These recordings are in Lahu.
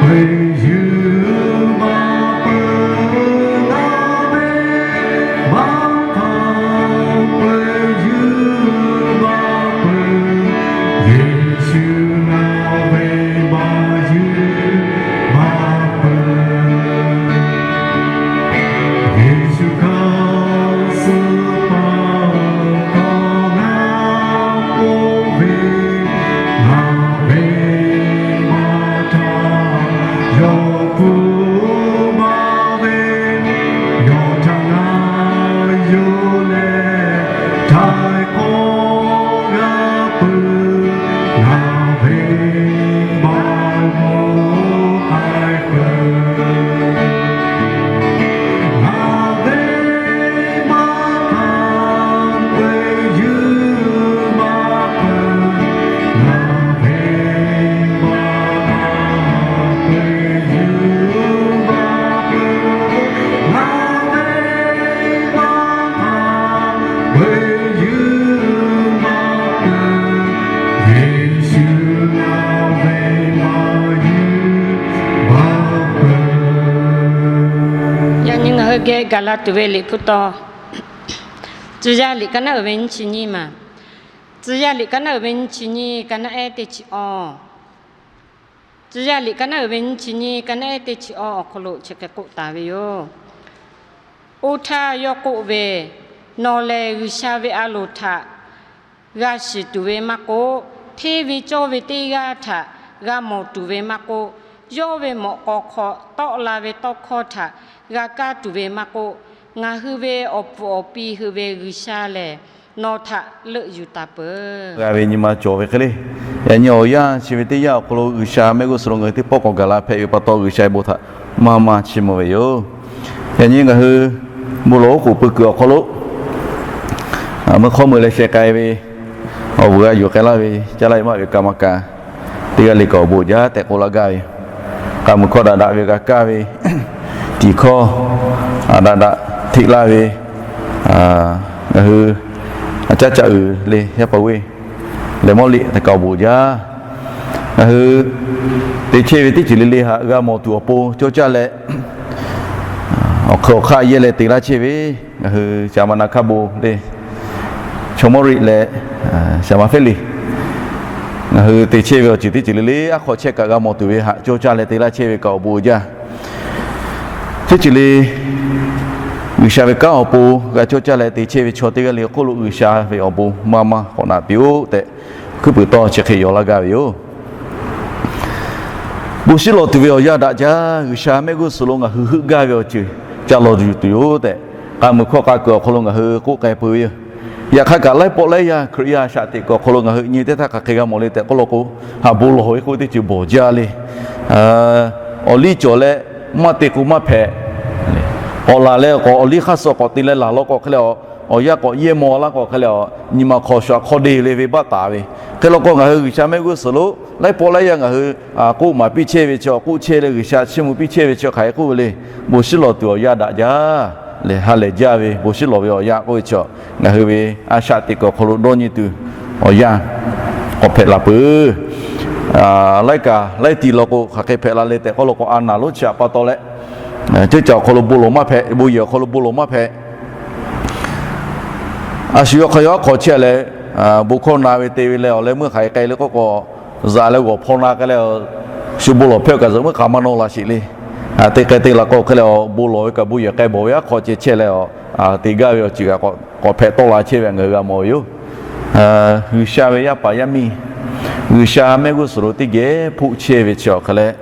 Peuˬ yuˬ maˇ peuˬ, ngaˬ ve maˇ hk'aˇ peuˬ yuˬ maˇ peuˬ, Yeˍsuˆ ngaˬ ve maˇ yuˬ maˇ peuˬ. Yeˍsuˆ hk'aˇ suh pa taw ngaˬ k'oˆ ve, ngaˬ ve maˇ htaˇ yawˇ hpu maˇ ve, yawˇ htaꞈ ngaˬ yuˬ leh htaiˍ hk'awꞈ g'a peuˬ, ngaˬ ve maˇ maw k'ai peuˬ. Ngaˬ ve maˇ hk'aˇ peuˬ yuˬ maˇ peuˬ, ngaˬ ve maˇ hk'aˇ peuˬ yuˬ maˇ peuˬ, ngaˬ ve maˇ hk'aˇ peuˬ yuˬ maˇ peuˬ, Yeˍsuˆ ngaˬ ve maˇ yuˬ maˇ peuˬ. Yaꞈ nyi ngaˬ hui geh gaˬ la tuˬ ve liꞈ hpu taw, Tcuh yaˇ liꞈ ka naˉ uiˍ ve nyiˇ chi nyiˇ maˬ. Tcuh yaˇ liꞈ ka naˉ uiˍ ve nyiˇ chi nyiˇ, ka naˉ ehˉ teˇ chi awˬ. Tcuh yaˇ liꞈ ka naˉ uiˍ ve nyiˇ chi nyiˇ, ka naˉ ehˉ teˇ chi awˬ awˬ hk'aw lo chi hk'e k'oˆ taˍ ve yoˬ. Oˇ htaˇ yawˇ k'oˆ ve, Nawˬ lehˬ G'uiˬsha ve a loˍ htaꞈ g'a shiˍ tuˬ ve maˇ k'oˆ, hteˇ ve cawˇ ve teˇ g'aˇ htaꞈ g'a mawˬ tuˬ ve maˇ k'oˆ, yawˇ ve mawꞈ k'aw hk'aw tawˆ la ve tawˇ hkawˇ htaꞈ g'a kaˇ tuˬ ve maˇ k'oˆ, ngaˬ hui ve awˬ puˍ awˬ pi hui ve G'uiˬsha lehˬ, nawˬ htaꞈ leuˆ yuˬ taˍ peuˬ. G'a ve nyi ma cawˬ ve hk'e le. Yaꞈ nyi awˬ yanˇ chi ve teˇ yanˇ awˬ hk'aw lo G'uiˬsha mehˆ g'uˇ suhˍ lo ngaˬ hui teˇ pawˆ k'awꞈ gaˬ la hpehꞈ ve pa taw, G'uiˬsha ve bon htaꞈ maˇ maˇ chiˇ mvuh ve yoˬ. Yaꞈ nyi ngaˬ hui bon lawˬ oˉ k'oˍ pui kuiˬ awˬ hk'aw lo meuˇ hk'awˇ meuˇ leh sheh k'ai ve awˬ vuˬ g'a yuˬ k'ai laˇ ve caˇ laˇ ve maˇ ve kaꞈ maˇ kaꞈ, teˇ g'aˇ le kaꞈ awˬ bon jaˇ tehꞈ k'oˆ laˇ gaˇ ve, k'a muiˬ hkawˇ daꞈ daꞈ ve g'a kaˇ ve, tiˍ hkawˇ daꞈ daꞈ hteꞈ laˇ ve, ngaˬ hui a caˉ caˆ uiˍ le yaˇ pa ve lehˬ mawˇ liꞈ te kaꞈ awˬ bon jaˇ. Ngaˬ hui te chehˇ ve teˇ ceuˬ le le haꞈ g'a mawˬ tuˬ awˬ pon cawˇ caˇ leh, awˬ hk'eun awˬ hk'aˇ yehˇ leh te laˇ chehˇ ve, ngaˬ hui shaˍ ma na hkaˇ bon le, chaw mawˇ riˆ leh shaˍ ma feˉ liꞈ, ngaˬ hui te chehˇ ve awˬ ceuˬ teˇ ceuˬ le le aˉ hk'aw chehˇ kaꞈ g'a mawˬ tuˬ ve haꞈ cawˇ caˇ leh te laˇ chehˇ ve kaꞈ awˬ bon uiˍ jaˇ. Teˇ ceuˬ le G'uiˬsha ve kanˉ awˬ pon g'a cawˇ caˇ leh te chehˇ ve chaw teˇ g'aˇ le hk'oˆ lo G'uiˬsha ve awˬ bon maˇ maˇ k'awꞈ naꞈ piˇ-oˆ tehꞈ, hkuiˉ puiˍ tawˇ chi hk'e yaw laˇ gaˇ ve yoˬ. Bon shiˉ lawˬ tuˬ ve awˬ yanˇ daꞈ jaˇ. G'uiˬsha mehˆ g'uˇ suhˍ lo ngaˬ hui heuˆ gaˇ ve awˬ ceuˬ ca lawˬ yuˬ tuˬ yoˬ tehꞈ, k'a muiˬ hkawˇ k'a kuiˬ awˬ hk'aw lo ngaˬ hui k'oˆ k'ai peuˬ ve yoˬ. Yaꞈ hk'aˇ kaꞈ laiˉ pawˆ laiˉ yaˇ Hkriꞈ yaˇ shaꞈ teꞈ kuiˬ awˬ hk'aw lo ngaˬ hui nyi teˇ htaˇ hk'aˬ hk'e g'a mawˬ le tehꞈ k'oˆ law k'o, haꞈ bon lawˬ ve k'oˆ ve teˇ ceuˬ bawˬ jaˇ le. Awˬ liˇ cawˬ leh maˇ te k'o maˇ hpehꞈ. K'awꞈ laˬ leh k'awꞈ awˬ liˇ hk'aˇ suh k'awꞈ te leh laˬ law k'o hk'e leh, awˬ yanˇ k'awꞈ yehˇ maw laˇ k'o hk'e leh, nyi ma hk'aw shuˍ hk'aw deˇ le ve baˆ taˍ ve. Hk'e law k'o ngaˬ hui G'uiˬsha mehˆ g'uˇ suhˍ lo laiˉ pawˆ laiˉ yaˇ ngaˬ hui k'oˆ maˍ piˇ chehˇ ve chaw, k'oˆ chehˇ leh G'uiˬsha chiˇ mvuh piˇ chehˇ ve chaw hk'aˬ hk'e k'oˆ ve le. Bon shiˉ lawˬ tuˬ awˬ yanˇ daꞈ jaˇ leh ha lehˬ jaˇ ve bon shiˉ lawˬ ve awˬ yanˇ k'oˆ ve chaw, ngaˬ hui ve a shaꞈ teꞈ kuiˬ awˬ hk'aw lo dawˇ nyi tuˬ awˬ yanˇ k'awꞈ hpehꞈ la peuˬ. Laiˉ kaꞈ laiˉ tiˍ law k'o hk'aˬ hk'e hpehꞈ la le tehꞈ k'oˆ law k'o, a naˍ lonˉ chi htaꞈ pa taw leh, ceuˇ caˬ awˬ hk'aw lo bon lawˬ maˇ hpehꞈ, bon yehˬ awˬ hk'aw lo bon lawˬ maˇ hpehꞈ. A shu yawˇ hk'aˇ yawˇ aˉ hk'aw chehˇ leh, bon hkawˇ na ve te ve leh awˬ leh meuˇ hk'aˬ hk'e k'ai le k'oˆ k'o, zaꞈ leh g'awˬ hpaw na k'ai leh, shu bon lawˬ hpehˇ kaꞈ zuhꞈ meuˇ hk'aˬ maˇ nawˇ la sheˍ le. Te k'ai te la k'o hk'e leh, bon lawˬ ve kaꞈ bon yehˬ k'ai bawˬ ve aˉ hk'aw ceh chehˇ leh, te gaˇ ve awˬ ceuˬ kaꞈ k'awꞈ hpehꞈ tawˆ la chehˇ ve ngaˬ hui g'a mawˬ ve yoˬ. G'uiˬsha ve yaˇ paˍ yaˇ miˇ, G'uiˬsha mehˆ g'uˇ suhˍ lo teˇ geh hpoˆ chehˇ ve chi awˬ hk'e leh,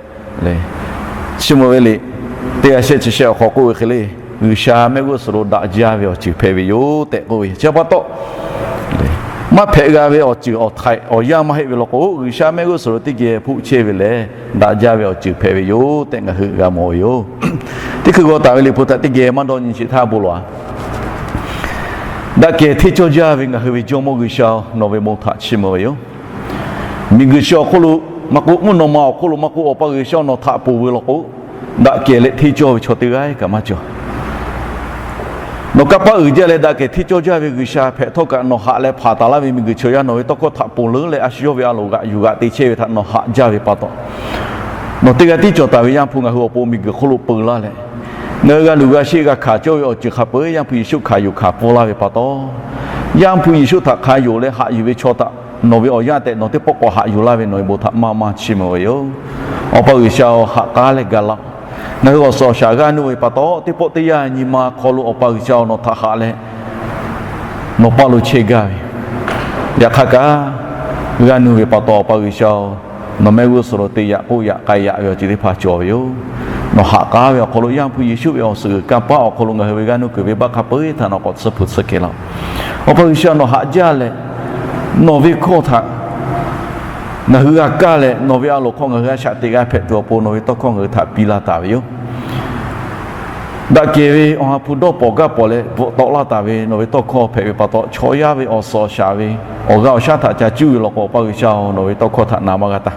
chiˇ mvuh ve liꞈ teˇ g'aˇ shehˆ chi shehˆ awˬ hk'aw k'oˆ ve hk'e le, G'uiˬsha mehˆ g'uˇ suhˍ lo daꞈ jaˇ ve awˬ ceuˬ hpehꞈ ve yoˬ tehꞈ k'oˆ ve. Chi pa taw, maˇ hpehꞈ g'a ve awˬ ceuˬ awˬ htaiꞈ awˬ yanˇ maˇ heˆ ve law k'o, G'uiˬsha mehˆ g'uˇ suhˍ lo teˇ geh hpoˆ chehˇ ve lehˬ, daꞈ jaˇ ve awˬ ceuˬ hpehꞈ ve yoˬ tehꞈ ngaˬ hui g'a mawˬ ve yoˬ. Teˇ hkui g'aw taˍ ve liꞈ hpu htaꞈ teˇ geh maˇ dawˇ nyi sheˍ htaˇ bon lawˬ-a. Daꞈ kehˬ hteˇ cawˇ jaˇ ve ngaˬ hui ve Jawˇmawˇ G'uiˬsha, nawˬ ve bon htaꞈ chiˇ mvuh ve yoˬ. Miˬguiˬ chi awˬ hk'oˆ lo maˇ k'oˆ, mvuhˇ naw ma awˬ hk'oˆ lo maˇ k'oˆ, Awˬ pa G'uiˬsha nawˬ htaꞈ ponˬ ve law k'o, daꞈ kehˬ leh hteˇ cawˇ ve chaw teˇ g'aˇ kaꞈ maˇ cawˬ. Nawˬ kanˇ paˆ uiˍ jaˇ leh daꞈ kehˬ hteˇ cawˇ jaˇ ve G'uiˬsha hpehꞈ htawˇ kaꞈ, nawˬ haꞈ leh hpanˍ taˍ laˇ ve miˬguiˬ chaw yaˇ nawˬ ve tawˇ hkawˇ htaꞈ ponˬ leuˉ leh, a shu yawˇ ve a loˍ g'aꞈ yuˬ g'aꞈ te chehˇ ve htaꞈ nawˬ haꞈ jaˇ ve pa taw, Nawˬ teˇ g'aˇ tiˉ cawˬ taˍ ve Yaˇ hpu ngaˬ hui awˬ pon miˬguiˬ hk'oˆ lo peu laˇ leh, ngaˬ hui g'a luˬ g'a sheˆ g'a hkanˍ cawˇ ve awˬ ceuˬ hk'a peu-eˬ Yaˇ hpu Yeˍsuˆ hkanˍ yuˬ hkanˍ pfuhˇ laˇ ve pa taw, Yaˇ hpu Yeˍsuˆ htaꞈ hkanˍ yuˬ leh haꞈ yuˬ ve chaw htaꞈ nawˬ ve awˬ yanˇ tehꞈ nawˬ teˇ pawˆ k'awꞈ haꞈ yuˬ laˇ ve nawˬ ve bon htaꞈ maˇ maˇ chiˇ mvuh ve yoˬ. Awˬ pa G'uiˬsha-oˬ, ha k'aˉ leh ga laˇ-oˆ. Ngaˬ hui awˬ suhˍ awˬ shaˍ g'aˇ nuˇ ve pa taw, teˇ pawˆ teˇ yanˇ nyi ma hk'aw lo Awˬ pa G'uiˬsha-oˬ, nawˬ htaꞈ haꞈ leh nawˬ paˇ lo chehˇ gaˇ ve yoˬ. Yaꞈ hk'aˇ kaꞈ, g'aˇ nuˇ ve pa taw Awˬ pa G'uiˬsha-oˬ, nawˬ mehˆ g'uˇ suhˍ lo te yaꞈ k'oˆ yaꞈ k'ai yaꞈ ve awˬ ceuˬ teˇ hpaˍ cawˬ ve yoˬ. Nawˬ ha k'aˉ ve awˬ hk'aw lo Yaˇ hpu Yeˍsuˆ ve awˬ suhˍ g'uiˬ kanˇ paˆ awˬ hk'aw lo ngaˬ hui ve g'aˇ nuˇ kuiˬ venˇbaˆ hk'a peu-eˬ htaꞈ nawˬ k'awꞈ tsuhˇ hpu tsuhˇ kehˬ laˇ-oˆ. Awˬ pa G'uiˬsha, nawˬ haꞈ jaˇ leh nawˬ ve hkawˇ htaꞈ ngaˬ hui g'a kaˇ leh, nawˬ ve a loˍ hkawˇ ngaˬ hui a shaꞈ teꞈ g'a hpehꞈ tuˬ awˬ pon nawˬ ve tawˇ hkawˇ ngaˬ hui htaꞈ piˇ laˇ taˍ ve yoˬ. Daꞈ kehˬ ve Awˬ ha hpu dawˇ pawˍ gaˇ pawˍ leh bvuhꞈ tawˆ laˇ taˍ ve nawˬ ve tawˇ hkawˇ hpehꞈ ve pa taw, chaw yaˇ ve awˬ suhˍ awˬ shaˍ ve awˬ g'aˇ awˬ shaˉ htaꞈ ca cuˇ ve law k'o, Awˬ pa G'uiˬsha-oˬ, nawˬ ve tawˇ hkawˇ htaꞈ na maˇ g'a taˇ.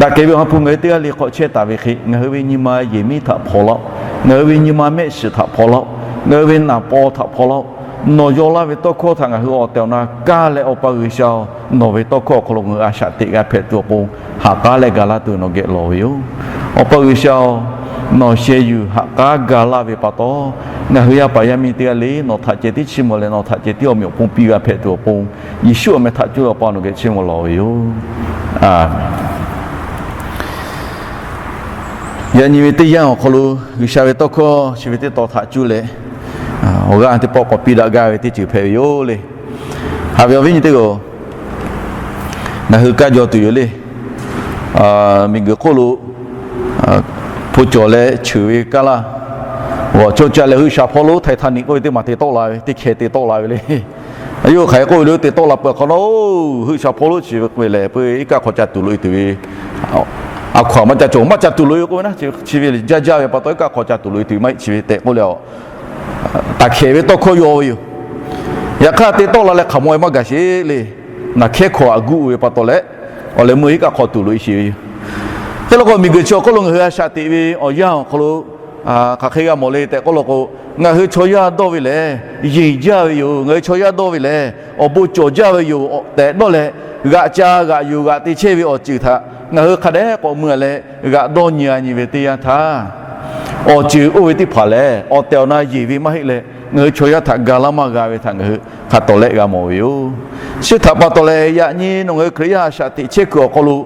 Daꞈ kehˬ ve Awˬ ha hpu ngaˬ hui teˇ g'aˇ le hk'aw chehˇ taˍ ve hk'e, ngaˬ hui ve nyi ma yehˬ miˉ htaꞈ hpaw laˇ-oˆ. Ngaˬ hui ve nyi ma mehˆ shiˍ htaꞈ hpaw laˇ-oˆ. Ngaˬ hui ve naˍ paw htaꞈ hpaw laˇ-oˆ. Nawˬ yaw laˇ ve tawˇ hkawˇ htaꞈ ngaˬ hui awˬ tehˬ awˬ na kaˇ leh, Awˬ pa G'uiˬsha-oˬ, nawˬ ve tawˇ hkawˇ awˬ hk'aw lo ngaˬ hui a shaꞈ teꞈ g'a hpehꞈ tuˬ awˬ pon ha k'aˉ leh ga laˇ tuˬ nawˬ geh lawˬ ve yoˬ. Awˬ pa G'uiˬsha-oˬ, nawˬ sheh yuˬ ha k'aˉ ga laˇ ve pa taw, ngaˬ hui yaˇ paˍ yaˇ miˇ teˇ g'aˇ le nawˬ htaꞈ ceh tiˉ chiˇ mvuh leh nawˬ htaꞈ ceh tiˉ awˬ meꞈ awˬ pon piˇ g'a hpehꞈ tuˬ awˬ pon, Yeˍsuˆ awˬ meh htaꞈ cuˇ Awˬ pa nawˬ geh chiˇ mvuh lawˬ ve yoˬ. A menˍ. Yaꞈ nyi ve teˇ yanˇ awˬ hk'aw lo G'uiˬsha ve tawˇ hkawˇ chi ve teˇ tawn htaꞈ cuˇ leh, awˬ g'aˇ teˇ pawˆ k'awꞈ piˇ daꞈ gaˇ ve teˇ ceuˬ hpehꞈ ve yoˬ le. Haꞈ ve awˬ viˉ nyi teˇ g'aˇ-oˬ, ngaˬ hui kaˇ jaw tuˬ yoˬ le. Miˬguiˬ hk'oˆ lo hpu cawˬ leh cheuˬ ve kaˇ laˇ, g'awˬ cawˇ caˇ leh hui shaˍ hpawˇ lonˉ Titanic k'oˆ ve teˇ maˬ te tawˆ la ve, teˇ hkeh te tawˆ la ve le. Yawˇ hk'aˬ hk'e k'oˆ ve le, te tawˆ la peuˬ hk'awꞈ nawˉ-oˬ, hui shaˍ hpawˇ lonˉ chi ve k'oˆ ve lehˬ, peu eˬ iˉ kaˆ hk'aw ca tuˬ loꞈ e tuˬ ve, a hkaw-anˬ maˇ ca cawˬ, maˇ ca tuˬ loꞈ e k'oˆ ve naˉ, chi ve le jaˇ jaˇ ve pa taw iˉ kaˆ hk'aw ca tuˬ loꞈ e tuˬ maˇ heˆ chi ve tehꞈ k'oˆ leh, taˍ hkehˍ ve tawˇ hkawˇ yaw ve yoˬ. Yaꞈ hk'aˇ te tawˆ la leh hk'aˬ maw e maˇ gaˬ sheˍ le. Naˬ hkehˉ hkaw aꞈ guˆ ve pa taw leh, awˬ leh meuˇ iˉ kaˆ hk'aw tuˬ loꞈ e sheˍ ve yoˬ. Hk'e law k'o, miˬguiˬ chi awˬ hk'oˆ lo ngaˬ hui a shaꞈ teꞈ ve awˬ yanˇ awˬ hk'aw lo hk'aˬ hk'e g'a mawˬ le tehꞈ k'oˆ law k'o, ngaˬ hui chaw yaˇ dawˇ ve lehˬ yeˬ jaˇ ve yoˬ. Ngaˬ hui chaw yaˇ dawˇ ve lehˬ awˬ bon cawˬ jaˇ ve yoˬ tehꞈ dawˇ leh, g'aꞈ ca g'aꞈ yuˬ g'aꞈ te chehˇ ve awˬ ceuˬ htaꞈ ngaˬ hui hk'a dehꞈ k'awꞈ mui-a leh, g'aꞈ dawˇ nyi-a nyi ve teˇ yanˇ htaˇ, awˬ ceuˬ oˇ ve teˇ hpaˍ lehˬ awˬ tehˬ awˬ na yeˬ ve maˇ heˆ leh, ngaˬ hui chaw yaˇ htaꞈ ga laˇ maˇ g'a ve htaꞈ ngaˬ hui hk'a tawˍ lehˆ g'a mawˬ ve yoˬ. Chi htaꞈ pa taw leh, yaꞈ nyi nawˬ ngaˬ hui Hkriꞈ yaˇ a shaꞈ teꞈ chehˇ kuiˬ awˬ hk'aw lo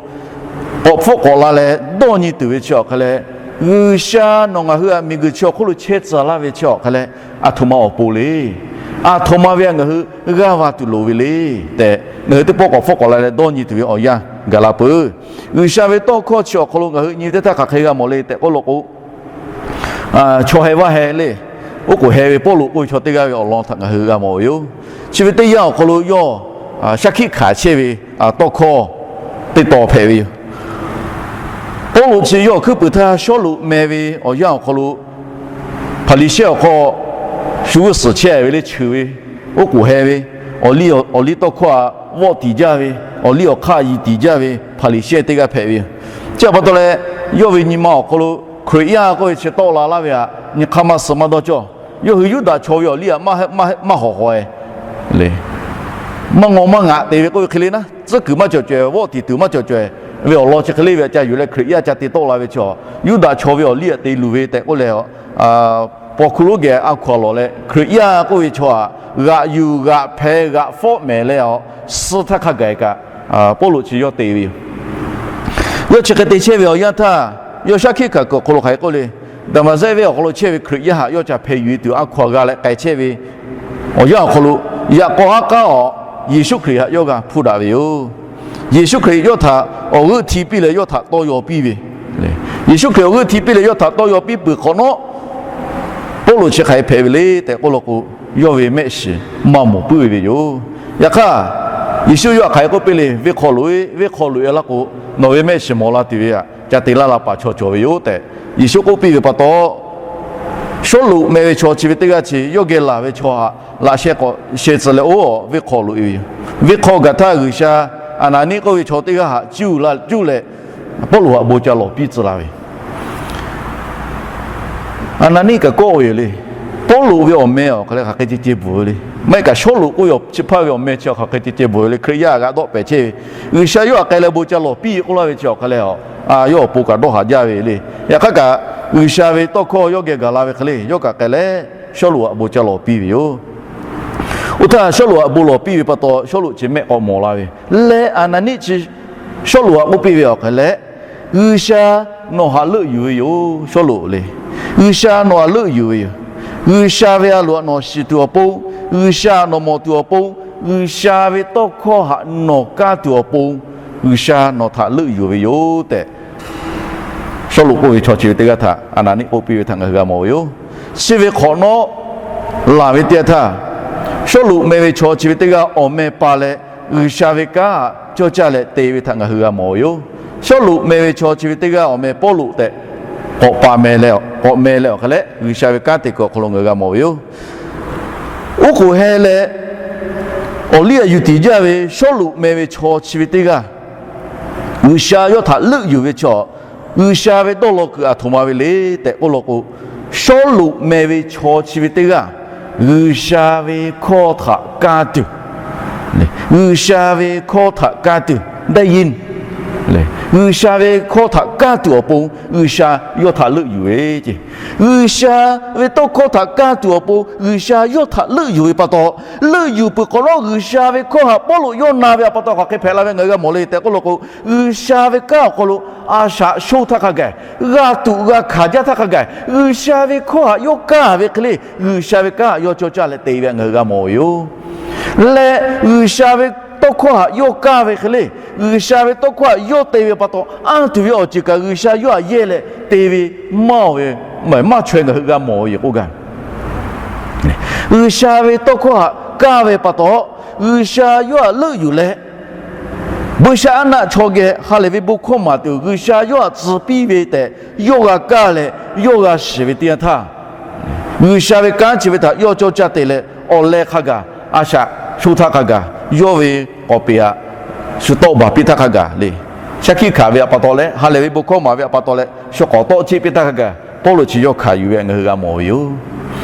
k'awꞈ hpfuhˆ k'awꞈ la leh dawˇ nyi tuˬ ve chi awˬ hk'a leh, G'uiˬsha nawˬ ngaˬ hui htaꞈ miˬguiˬ chi awˬ hk'oˆ lo chehˇ tcuh laˇ ve chi awˬ hk'a leh, aˬ htoꞈ ma awˬ pon le. Aˬ htoꞈ ma ve htaꞈ ngaˬ hui g'aˇ va tuˬ loˍ ve le tehꞈ, ngaˬ hui teˇ pawˆ k'awꞈ hpfuhˆ k'awꞈ la leh dawˇ nyi tuˬ ve awˬ yanˇ gaˬ la peuˬ. G'uiˬsha ve tawˇ hkawˇ chi awˬ hk'aw lo ngaˬ hui nyi teˇ htaˇ hk'aˬ hk'e g'a mawˬ le tehꞈ k'oˆ law k'o, chaw heh vaˇ heh le, oˉ k'oˍ heh ve Pawˇluꞈ k'oˆ ve chaw teˇ g'aˇ ve awˬ lawn htaꞈ ngaˬ hui g'a mawˬ ve yoˬ. Chi ve teˇ yanˇ awˬ hk'aw lo yawˇ shaˉ hkiˆ hkanˍ chehˇ ve tawˇ hkawˇ teˇ tawn hpehꞈ ve yoˬ. Pawˇluꞈ chi yawˇ awˬ hkuiˉ puiˍ htaˇ Sawˉluꞈ meh ve awˬ yanˇ awˬ hk'aw lo Hpaˍriˍsehˇ awˬ hk'aw shu g'uˇ suhˍ chehˇ ve le, cheuˬ ve, oˉ k'oˍ heh ve, awˬ liˇ awˬ liˇ tawˇ hkawˇ htaꞈ vawˆ tiˍ jaˇ ve, awˬ liˇ awˬ hk'aˇ yi tiˍ jaˇ ve Hpaˍriˍsehˇ teˇ g'aˇ hpehꞈ ve yoˬ. Chi htaꞈ pa taw leh, yawˇ ve nyi ma awˬ hk'aw lo Hkriꞈ yaˇ k'oˆ ve chi tawˆ la laˇ ve htaꞈ nyi hk'aˇ maˇ suh maˇ dawˇ cawˇ. Yawˇ hui Yuˇdaꞈ chaw ve awˬ liˇ htaꞈ maˇ hawˍ hawˍ e le, maˇ ngawˬ maˇ ngaꞈ te ve k'oˆ ve hk'e le naˉ, tcuhˉ kuiˬ maˇ cawˬ caweh, vawˆ tiˍ tuˬ maˇ cawˬ caweh ve awˬ lawn chi hk'e le ve htaꞈ ca yuˬ leh Hkriꞈ yaˇ ca te tawˆ la ve chaw, Yuˇdaꞈ chaw ve awˬ liˇ htaꞈ te luˬ ve tehꞈ k'oˆ leh, paw hkuˇ lonˉ geh a hkaw-anˬ lawˬ leh Hkriꞈ yaˇ k'oˆ ve chaw htaꞈ g'aꞈ yuˬ g'aꞈ hpeh g'aꞈ fawˆ mehˍ leh, suh htaˇ hk'a gaˬ kaꞈ Pawˇluꞈ chi yawˇ te ve yoˬ. Yawˇ chi hk'e te chehˇ ve awˬ yanˇ htaˇ, yawˇ shaˉ hkiˆ hkanˍ kuiˬ awˬ hk'aw lo hk'aˬ hk'e k'oˆ le, Daˍmaˍsehˇ venˇ awˬ hk'aw lo chehˇ ve Hkriꞈ yaˇ htaꞈ yawˇ ca hpeh yuˬ e tuˬ a hkaw-anˬ g'a leh k'ai chehˇ ve awˬ yanˇ awˬ hk'aw lo, yaꞈ k'aw haˉ k'aˉ awˬ Yeˍsuˆ Hkriꞈ htaꞈ yawˇ g'a hpuˇ daꞈ ve yoˬ. Yeˍsuˆ Hkriꞈ yawˇ htaꞈ awˬ g'euˆ hti piˇ leh yawˇ htaꞈ tawˇ yaw piˇ ve, Yeˍsuˆ Hkriꞈ awˬ g'euˆ hti piˇ leh yawˇ htaꞈ tawˇ yaw piˇ peuˬ hk'awꞈ nawˉ, Pawˇluꞈ chi hk'aˬ hk'e hpehꞈ ve le tehꞈ k'oˆ law k'o, yawˇ ve mehˆ shiˍ maˇ mawˬ puiˉ ve yoˬ. Yaꞈ hk'aˇ, Yeˍsuˆ yawˇ htaꞈ hk'aˬ hk'e k'oˆ piˇ le, Venˇ hk'aw loꞈ e, venˇ hk'aw loꞈ e laˇ k'o, nawˬ ve mehˆ shiˍ mawˬ la tuˬ ve htaꞈ ca te laˇ la paˍ chaw cawˬ ve yoˬ tehꞈ Yeˍsuˆ k'oˆ piˇ ve pa taw, Sawˉluꞈ meh ve chaw chi ve teˇ g'aˇ chi yawˇ geh laˬ ve chaw htaꞈ laꞈ sheh k'awꞈ sheh tcuh leh oˇ venˇ hk'aw loꞈ e ve yoˬ. Venˇ hk'aw gaˬ htaˇ G'uiˬsha Aˍnaˍniˆ k'oˆ ve chaw teˇ g'aˇ htaꞈ cuˇ la cuˇ leh Pawˇluꞈ htaꞈ bon ca lawˬ piˇ tcuh la ve Aˍnaˍniˆ kaꞈ kawˆ ve yoˬ le. Pawˇluꞈ ve awˬ meh awˬ hk'aˬ leh hk'aˬ hk'e ceh ceh bvuhˬ ve le. Maˇ heˆ kaꞈ Sawˉluꞈ k'oˆ ve awˬ chi hpaˇ ve awˬ meh chi hk'aˬ hk'e ceh ceh bvuhˬ ve le. Hkriꞈ yaˇ g'aꞈ dawˆ pehˍ chehˇ ve, G'uiˬsha yawˇ htaꞈ k'ai leh bon ca lawˬ piˇ ve k'oˆ laˇ ve chi awˬ hk'aˬ leh, a, yawˇ awˬ pon kaꞈ dawˇ haˍ jaˇ ve le. Yaꞈ hk'aˇ kaꞈ, G'uiˬsha ve tawˇ hkawˇ yawˇ geh gaˬ la ve hk'e le, yawˇ kaꞈ k'ai leh Sawˉluꞈ htaꞈ bon ca lawˬ piˇ ve yoˬ. Oˇ htaˇ Sawˉluꞈ htaꞈ bon lawˬ piˇ ve pa taw, Sawˉluꞈ chi mehˆ k'awꞈ mawˬ la ve leh, Aˍnaˍniˆ chi Sawˉluꞈ htaꞈ k'oˆ piˇ ve awˬ hk'aˬ leh, G'uiˬsha nawˬ htaꞈ leuˆ yuˬ ve yoˬ. Sawˉluꞈ le, G'uiˬsha nawˬ htaꞈ leuˆ yuˬ ve yoˬ. G'uiˬsha ve a loˍ htaꞈ nawˬ shiˍ tuˬ awˬ pon, G'uiˬsha htaꞈ nawˬ mawˬ tuˬ awˬ pon, G'uiˬsha ve tawˇ hkawˇ htaꞈ nawˬ kaˇ tuˬ awˬ pon, G'uiˬsha nawˬ htaꞈ leuˆ yuˬ ve yoˬ tehꞈ, Sawˉluꞈ k'oˆ ve chaw chi ve teˇ g'aˇ htaꞈ Aˍnaˍniˆ k'oˆ piˇ ve htaꞈ ngaˬ hui g'a mawˬ ve yoˬ. Chi ve hk'awꞈ nawˉ laˬ ve teˇ yanˇ htaˇ, Sawˉluꞈ meh ve chaw chi ve teˇ g'aˇ awˬ meh pa leh, G'uiˬsha ve kanˉ htaꞈ cawˇ caˇ leh te ve htaꞈ ngaˬ hui g'a mawˬ ve yoˬ. Sawˉluꞈ meh ve chaw chi ve teˇ g'aˇ awˬ meh Pawˇluꞈ tehꞈ k'awꞈ pa meh leh, k'awꞈ meh leh awˬ hk'aˬ leh G'uiˬsha ve kanˉ te kuiˬ awˬ hk'aw lo ngaˬ hui g'a mawˬ ve yoˬ. Oˉ k'oˍ heh leh awˬ liˇ aꞈ yuˬ tiˍ jaˇ ve Sawˉluꞈ meh ve chaw chi ve teˇ g'aˇ, G'uiˬsha yawˇ htaꞈ leuˆ yuˬ ve chaw, G'uiˬsha ve dawˇ law kuiˬ aˬ htoꞈ ma ve le tehꞈ k'oˆ law k'o, Sawˉluꞈ meh ve chaw chi ve teˇ g'aˇ G'uiˬsha ve hkawˇ htaꞈ kaˇ tuˬ, G'uiˬsha ve hkawˇ htaꞈ kaˇ tuˬ, ได้ยิน, G'uiˬsha ve hkawˇ htaꞈ kaˇ tuˬ awˬ pon G'uiˬsha yawˇ htaꞈ leuˆ yuˬ ve ce. G'uiˬsha ve tawˇ hkawˇ htaꞈ kaˇ tuˬ awˬ pon G'uiˬsha yawˇ htaꞈ leuˆ yuˬ ve pa taw, leuˆ yuˬ peuˬ hk'awꞈ nawˉ G'uiˬsha ve hkawˇ htaꞈ Pawˇluꞈ yawˇ na ve awˬ pa taw hk'aˬ hk'e hpehꞈ la ve ngaˬ hui g'a mawˬ le tehꞈ k'oˆ law k'o, G'uiˬsha ve kanˉ awˬ hk'aw lo a shaꞈ sho htaˇ hk'a gaˬ, g'a tuꞈ g'a hkanˍ jaˇ htaˇ hk'a gaˬ, G'uiˬsha ve hkawˇ htaꞈ yawˇ kaˇ ve hk'e le, G'uiˬsha ve kanˉ htaꞈ yawˇ cawˇ caˇ leh te ve htaꞈ ngaˬ hui g'a mawˬ ve yoˬ. Leh G'uiˬsha ve tawˇ hkawˇ htaꞈ yawˇ kaˇ ve hk'e le, G'uiˬsha ve tawˇ hkawˇ htaꞈ yawˇ te ve pa taw, anˇ tuˬ ve awˬ ceuˬ kaꞈ G'uiˬsha yawˇ htaꞈ yehˇ leh te ve maˇ aˬ ve, maˇ chaweh ngaˬ hui g'a mawˬ ve yoˬ k'oˆ gaˇ. G'uiˬsha ve tawˇ hkawˇ htaꞈ kaˇ ve pa taw, G'uiˬsha yawˇ htaꞈ leuˆ yuˬ leh, buiˇshaˆaˉnaˆ chaw geh ha lehˬ ve bon hkawˇ maˍ tuˬ G'uiˬsha yawˇ htaꞈ tcuh piˇ ve tehꞈ yawˇ g'a kaˇ leh yawˇ g'a shiˍ ve teˇ yanˇ htaˇ, G'uiˬsha ve kanˉ chi ve htaꞈ yawˇ cawˇ caˇ te leh awˬ leh hk'a gaˬ, a shaꞈ sho htaˇ hk'a gaˬ, yawˇ ve k'awꞈ peꞈ aꞈ shu tawˆ baˬ piˇ htaˇ hk'a gaˬ le, shaˉ hkiˆ hkanˍ ve awˬ pa taw leh ha lehˬ ve bon hkawˇ maˍ ve awˬ pa taw leh shu k'awꞈ tawˆ cheˆ piˇ htaˇ hk'a gaˬ, Pawˇluꞈ chi yawˇ hkanˍ yuˬ ve htaꞈ ngaˬ hui g'a mawˬ ve yoˬ.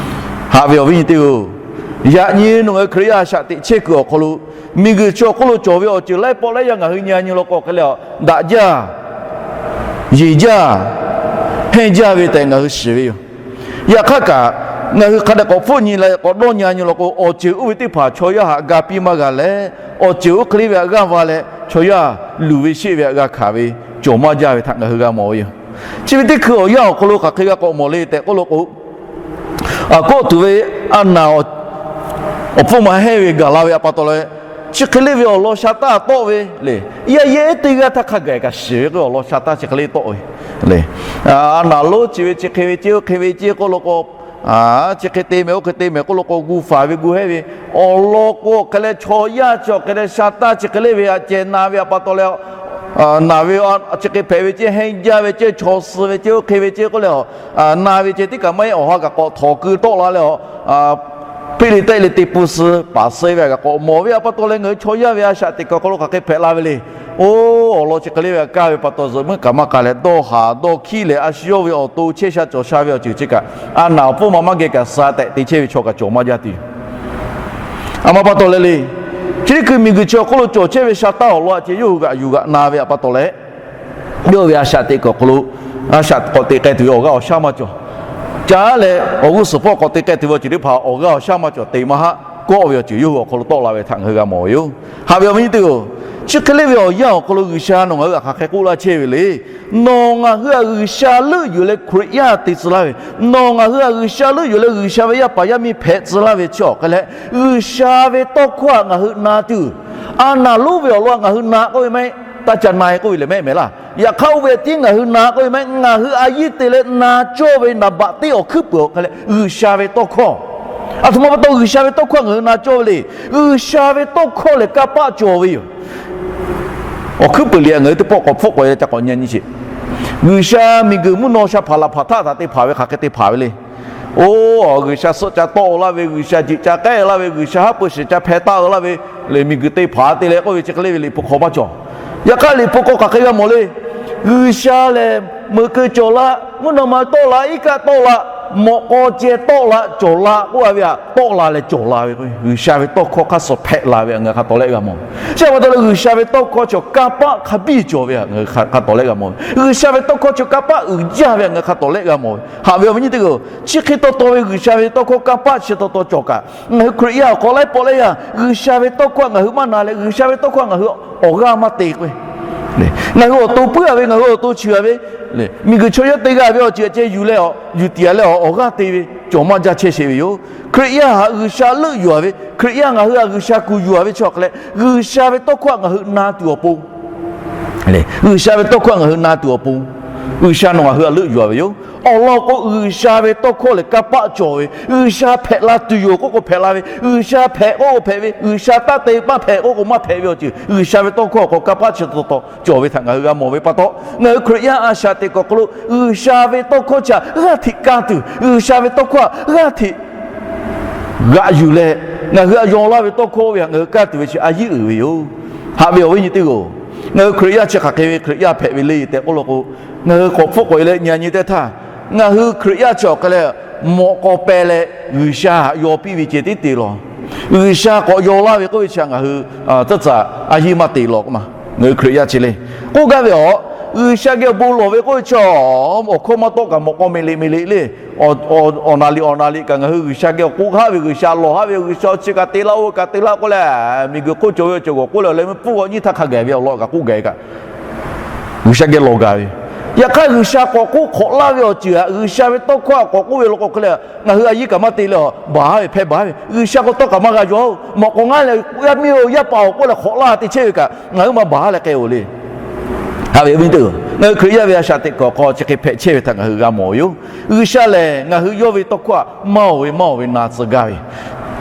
Haꞈ ve awˬ viˉ nyi teˇ-oˬ, yaꞈ nyi nawˬ ngaˬ hui Hkriꞈ yaˇ a shaꞈ teꞈ chehˇ kuiˬ awˬ hk'aw lo, miˬguiˬ chi awˬ hk'oˆ lo cawˬ ve awˬ ceuˬ laiˉ pawˆ laiˉ yaˇ ngaˬ hui nyi a nyi law k'o hk'e leh, daꞈ jaˇ, yeˬ jaˇ, hehnˇ jaˇ ve tehꞈ ngaˬ hui shiˍ ve yoˬ. Yaꞈ hk'aˇ kaꞈ, ngaˬ hui hk'a dehꞈ k'awꞈ hpfuhˆ nyi leh k'awꞈ dawˇ nyi a nyi law k'o, awˬ ceuˬ oˇ ve teˇ hpaˍ chaw yaˇ htaꞈ ga piˇ maˇ g'a leh, awˬ ceuˬ oˇ hk'e le ve htaꞈ g'aˇ va leh chaw yaˇ luˬ ve sheˆ ve htaꞈ g'a hkanˍ ve cawˬ maˇ jaˇ ve htaꞈ ngaˬ hui g'a mawˬ ve yoˬ. Chi ve teˇ hkui awˬ yanˇ awˬ hk'aw lo hk'aˬ hk'e g'a k'awꞈ mawˬ le tehꞈ k'oˆ law k'o, a kawˆ tuˬ ve a naˍ awˬ pfuhˇ ma hehnˇ ve gaˬ la ve awˬ pa taw leh, chi hk'e le ve awˬ lawn sha taˇ tawˆ ve le. Yaˇ yehˇ teˇ g'aˇ htaˇ hk'a gaˬ kaꞈ shiˍ ve k'o, awˬ lawn sha taˇ chi hk'e le tawˆ ve le. A naˍ lonˉ chi ve chi hk'e ve ceˇ, oˇ hk'e ve ceˇ k'oˆ law k'o, chi hk'e te mehˍ, oˇ hk'e te mehˍ k'oˆ law k'o, gu faˍ ve gu hehˉ ve awˬ lawn k'o, hk'e leh chaw yaˇ chi awˬ hk'e leh sha taˇ chi hk'e le ve a ceh na ve awˬ pa taw leh, naˍ ve chi hk'e hpehꞈ ve ceˇ, hehnˇ jaˇ ve ceˇ, chaw suh ve ceˇ, oˇ hk'e ve ceˇ k'oˆ leh, a na ve ceh tiˉ kaꞈ maˇ heˆ, awˬ ha kaꞈ k'awꞈ htawnˍ keu tawˆ la leh, a, hpeˇ le tehˆ le te pun suh paˍ suh ve htaꞈ kaꞈ k'awꞈ mawˬ ve awˬ pa taw leh, ngaˬ hui chaw yaˇ ve a shaꞈ teꞈ kuiˬ awˬ hk'aw lo hk'aˬ hk'e hpehꞈ la ve le. Oˇ, awˬ lawn chi hk'e le ve htaꞈ kaˇ ve pa taw, zuhꞈ muiˉ kaꞈ maˇ k'a leh dawˇ haˍ dawˇ hkiˉ leh, a shu yawˇ ve awˬ to chehˇ sha cawˬ sha ve awˬ ceuˬ chi kaꞈ, a naˍ awˬ pfuhˇ ma maˇ geh kaꞈ sha tehꞈ te chehˇ ve chaw kaꞈ cawˬ maˇ jaˇ tuˬ. A ma pa taw leh le, chi teˇ hkui miˬguiˬ chi awˬ hk'oˆ lo cawˬ chehˇ ve sha taˇ awˬ lawn a ceh yawˇ hui g'aꞈ yuˬ g'aꞈ na ve awˬ pa taw leh, yawˇ ve a shaꞈ teꞈ kuiˬ awˬ hk'aw lo, a shaꞈ k'awꞈ te k'ai tuˬ ve awˬ g'aˇ awˬ shaˉ maˇ cawˬ. Caˉ leh awˬ g'uˇ suhˍ hpawˇ k'awꞈ te k'ai tuˬ ve awˬ ceuˬ teˇ hpaˍ awˬ g'aˇ awˬ shaˉ maˇ cawˬ te maˇ haˆ kawˆ ve awˬ ceuˬ yawˇ hui awˬ hk'aw lo tawˆ la ve htaꞈ ngaˬ hui g'a mawˬ ve yoˬ. Haꞈ ve awˬ viˉ nyi teˇ-oˬ, chi hk'e le ve awˬ yanˇ awˬ hk'aw lo G'uiˬsha nawˬ ngaˬ hui htaꞈ hk'aˬ hk'e k'oˆ laˇ chehˇ ve le. Nawˬ ngaˬ hui htaꞈ G'uiˬsha leuˆ yuˬ leh Hkriꞈ yaˇ te tcuh laˇ ve, nawˬ ngaˬ hui htaꞈ G'uiˬsha leuˆ yuˬ leh G'uiˬsha ve yaˇ paˍ yaˇ miˇ hpehꞈ tcuh laˇ ve chi awˬ hk'e leh, G'uiˬsha ve tawˇ hkawˇ htaꞈ ngaˬ hui na tuˬ, a naˍ lonˉ ve awˬ lawn ngaˬ hui na k'oˆ ve maˇ heˆ, taˇ ca na-e k'oˆ ve lehˬ mehˆ mehˍ laˇ. Yaꞈ hk'aˇ oˇ ve tiˉ ngaˬ hui na k'oˆ ve maˇ heˆ, ngaˬ hui a yiˇ te leh na cawˇ ve naˍ baꞈ teˇ awˬ hkuiˉ puiˍ awˬ hk'e leh G'uiˬsha ve tawˇ hkawˇ. Aˬ htoꞈ ma pa taw G'uiˬsha ve tawˇ hkawˇ ngaˬ hui na cawˇ ve le. G'uiˬsha ve tawˇ hkawˇ lehˬ kanˇ paˆ cawˬ ve yoˬ. Awˬ hkuiˉ puiˍ liꞈ ngaˬ hui teˇ pawˆ k'awꞈ hpfuhˆ k'awꞈ e leh ca k'awꞈ nyi nyi sheˍ. G'uiˬsha miˬguiˬ mvuhˇ naw sha hpaˍ laˬ hpaˍ htaˆ htaꞈ te hpaˍ ve hk'aˬ hk'e te hpaˍ ve le. Oˇ, G'uiˬsha suhˆ ca tawˆ-e laˇ ve, G'uiˬsha jiꞈ ca k'ehˉ-e laˇ ve, G'uiˬsha haˉ pui shiˍ ca hpeh taˇ-e laˇ ve le, miˬguiˬ te hpaˍ te leh k'oˆ ve chi hk'e le ve Liꞈ hpu hk'aw maˇ cawˬ. Yaꞈ hk'aˇ Liꞈ hpu hk'aw hk'aˬ hk'e g'a mawˬ le. G'uiˬsha lehˬ meuꞈ keu cawˬ laˇ, mvuhˇ naw ma tawˆ laˇ, iˉ kaˆ tawˆ laˇ, mawꞈ k'aw ceh tawˆ la cawˬ la k'oˆ a ve htaꞈ tawˆ la leh cawˬ la ve k'o, G'uiˬsha ve tawˇ hkawˇ hk'aˇ suh hpehꞈ la ve htaꞈ ngaˬ hui hk'a tawˍ lehˆ g'a mawˬ ve. Chi pa taw leh G'uiˬsha ve tawˇ hkawˇ chi awˬ kanˇ paˆ hk'a biˇ cawˬ ve htaꞈ ngaˬ hui hk'a tawˍ lehˆ g'a mawˬ ve. G'uiˬsha ve tawˇ hkawˇ chi kanˇ paˆ uiˍ jaˇ ve htaꞈ ngaˬ hui hk'a tawˍ lehˆ g'a mawˬ ve. Haꞈ ve awˬ viˉ nyi teˇ g'aˇ-oˬ, chi hk'e taw taw ve G'uiˬsha ve tawˇ hkawˇ kanˇ paˆ chi taw taw cawˬ kaꞈ, ngaˬ hui Hkriꞈ yaˇ awˬ hk'aw laiˉ pawˆ laiˉ yanˇ G'uiˬsha ve tawˇ hkawˇ htaꞈ ngaˬ hui maˇ na leh, G'uiˬsha ve tawˇ hkawˇ htaꞈ ngaˬ hui awˬ g'aˇ maˇ te k'o, ngaˬ hui awˬ to puiˉ a ve, ngaˬ hui awˬ to cheuˬ a ve, miˬguiˬ chaw yaˇ te g'a ve awˬ ceuˬ htaꞈ ceh yuˬ leh, yuˬ tiꞈ a leh awˬ g'aˇ te ve cawˬ maˇ jaˇ chehˇ sheˍ ve yoˬ. Hkriꞈ yaˇ htaꞈ G'uiˬsha leuˆ yuˬ a ve, Hkriꞈ yaˇ ngaˬ hui htaꞈ G'uiˬsha kuˬ yuˬ a ve chi awˬ hk'aw leh, G'uiˬsha ve tawˇ hkawˇ htaꞈ ngaˬ hui na tuˬ awˬ pon G'uiˬsha ve tawˇ hkawˇ htaꞈ ngaˬ hui na tuˬ awˬ pon, G'uiˬsha nawˬ ngaˬ hui htaꞈ leuˆ yuˬ a ve yoˬ. Awˬ lawn k'o, G'uiˬsha ve tawˇ hkawˇ lehˬ kanˇ paˆ cawˬ ve, G'uiˬsha hpehꞈ la tuˬ yoˬ k'oˆ k'o hpehꞈ la ve, G'uiˬsha hpehꞈ k'oˆ k'o hpehꞈ ve, G'uiˬsha taˇ te maˇ hpehꞈ k'oˆ k'o maˇ hpehꞈ ve awˬ ceuˬ, G'uiˬsha ve tawˇ hkawˇ awˬ hk'aw kanˇ paˆ chi taw taw cawˬ ve htaꞈ ngaˬ hui g'a mawˬ ve pa taw, ngaˬ hui Hkriꞈ yaˇ a shaꞈ teꞈ kuiˬ awˬ hk'aw lo G'uiˬsha ve tawˇ hkawˇ chi htaꞈ g'aˇ hteꞈ ka tuˬ, G'uiˬsha ve tawˇ hkawˇ htaꞈ g'aˇ hteꞈ g'aꞈ yuˬ leh, ngaˬ hui htaꞈ yaw laˇ ve tawˇ hkawˇ ve htaꞈ ngaˬ hui kaˇ tuˬ ve chi a yiˉ uiˍ ve yoˬ. Haꞈ ve awˬ viˉ nyi teˇ g'aˇ-oˬ, ngaˬ hui Hkriꞈ yaˇ chi hk'aˬ hk'e ve Hkriꞈ yaˇ hpehꞈ ve le tehꞈ k'oˆ law k'o, ngaˬ hui k'awꞈ hpfuhˆ k'awꞈ e leh nyi a nyi teˇ htaˇ, ngaˬ hui Hkriꞈ yaˇ chi awˬ hk'e leh mawꞈ k'aw peh leh G'uiˬsha htaꞈ yaw piˇ ve ceh tiˉ te lawˬ. G'uiˬsha k'awꞈ yaw laˇ ve k'oˆ ve chi htaꞈ ngaˬ hui tcuhˉ tcuhˍ a yiˉ maˇ te lawˬ k'o ma. Ngaˬ hui Hkriꞈ yaˇ chi le k'oˆ gaˇ ve, a, G'uiˬsha geh awˬ bon lawˬ ve k'oˆ ve chi, awˬ hkawˇ maˇ tawˆ kaꞈ mawꞈ k'aw meꞈ leꞈ meꞈ leꞈ le, awˬ naˍ liꞈ awˬ naˍ liꞈ kaꞈ ngaˬ hui G'uiˬsha geh awˬ k'oˆ haˆ ve, G'uiˬsha lawˬ haˆ ve, G'uiˬsha chi kaꞈ te laˇ oˇ ve kaꞈ te laˇ k'oˆ leh, miˬguiˬ hk'oˆ cawˬ ve awˬ ceuˬ g'awˬ k'oˆ leh awˬ leh meuˇ pfuhˇ g'aw nyiˇ htaˇ hk'a gaˬ ve awˬ lawn kaꞈ k'oˆ gaˬ kaꞈ, G'uiˬsha geh lawˬ gaˬ ve. Yaꞈ hk'aˇ G'uiˬsha k'awꞈ k'oˆ hk'awꞈ laˇ ve awˬ ceuˬ htaꞈ G'uiˬsha ve tawˇ hkawˇ htaꞈ k'awꞈ k'oˆ ve law k'o hk'e leh, ngaˬ hui a yiˉ kaꞈ maˇ te leh, a, baˬ haˉ ve hpehˇ baˬ haˉ ve, G'uiˬsha k'o tawˇ kaꞈ maˇ g'a yaw-oˬ, mawꞈ k'aw ngaˉ leh yaˇ miˇ-oˬ yaˇ paˍ-oˬ k'oˆ leh hk'awꞈ laˇ te chehˇ ve kaꞈ ngaˬ hui maˇ baˬ haˉ leh k'ai-oˬ le. Haꞈ ve awˬ viˉ teˇ g'aˇ, ngaˬ hui Hkriꞈ yaˇ ve a shaꞈ teꞈ kuiˬ awˬ hk'aw chi hk'e hpehꞈ chehˇ ve htaꞈ ngaˬ hui g'a mawˬ ve yoˬ. G'uiˬsha lehˬ ngaˬ hui yawˇ ve tawˇ hkawˇ htaꞈ maˇ oˬ ve maˇ oˬ ve na tcuh gaˇ ve,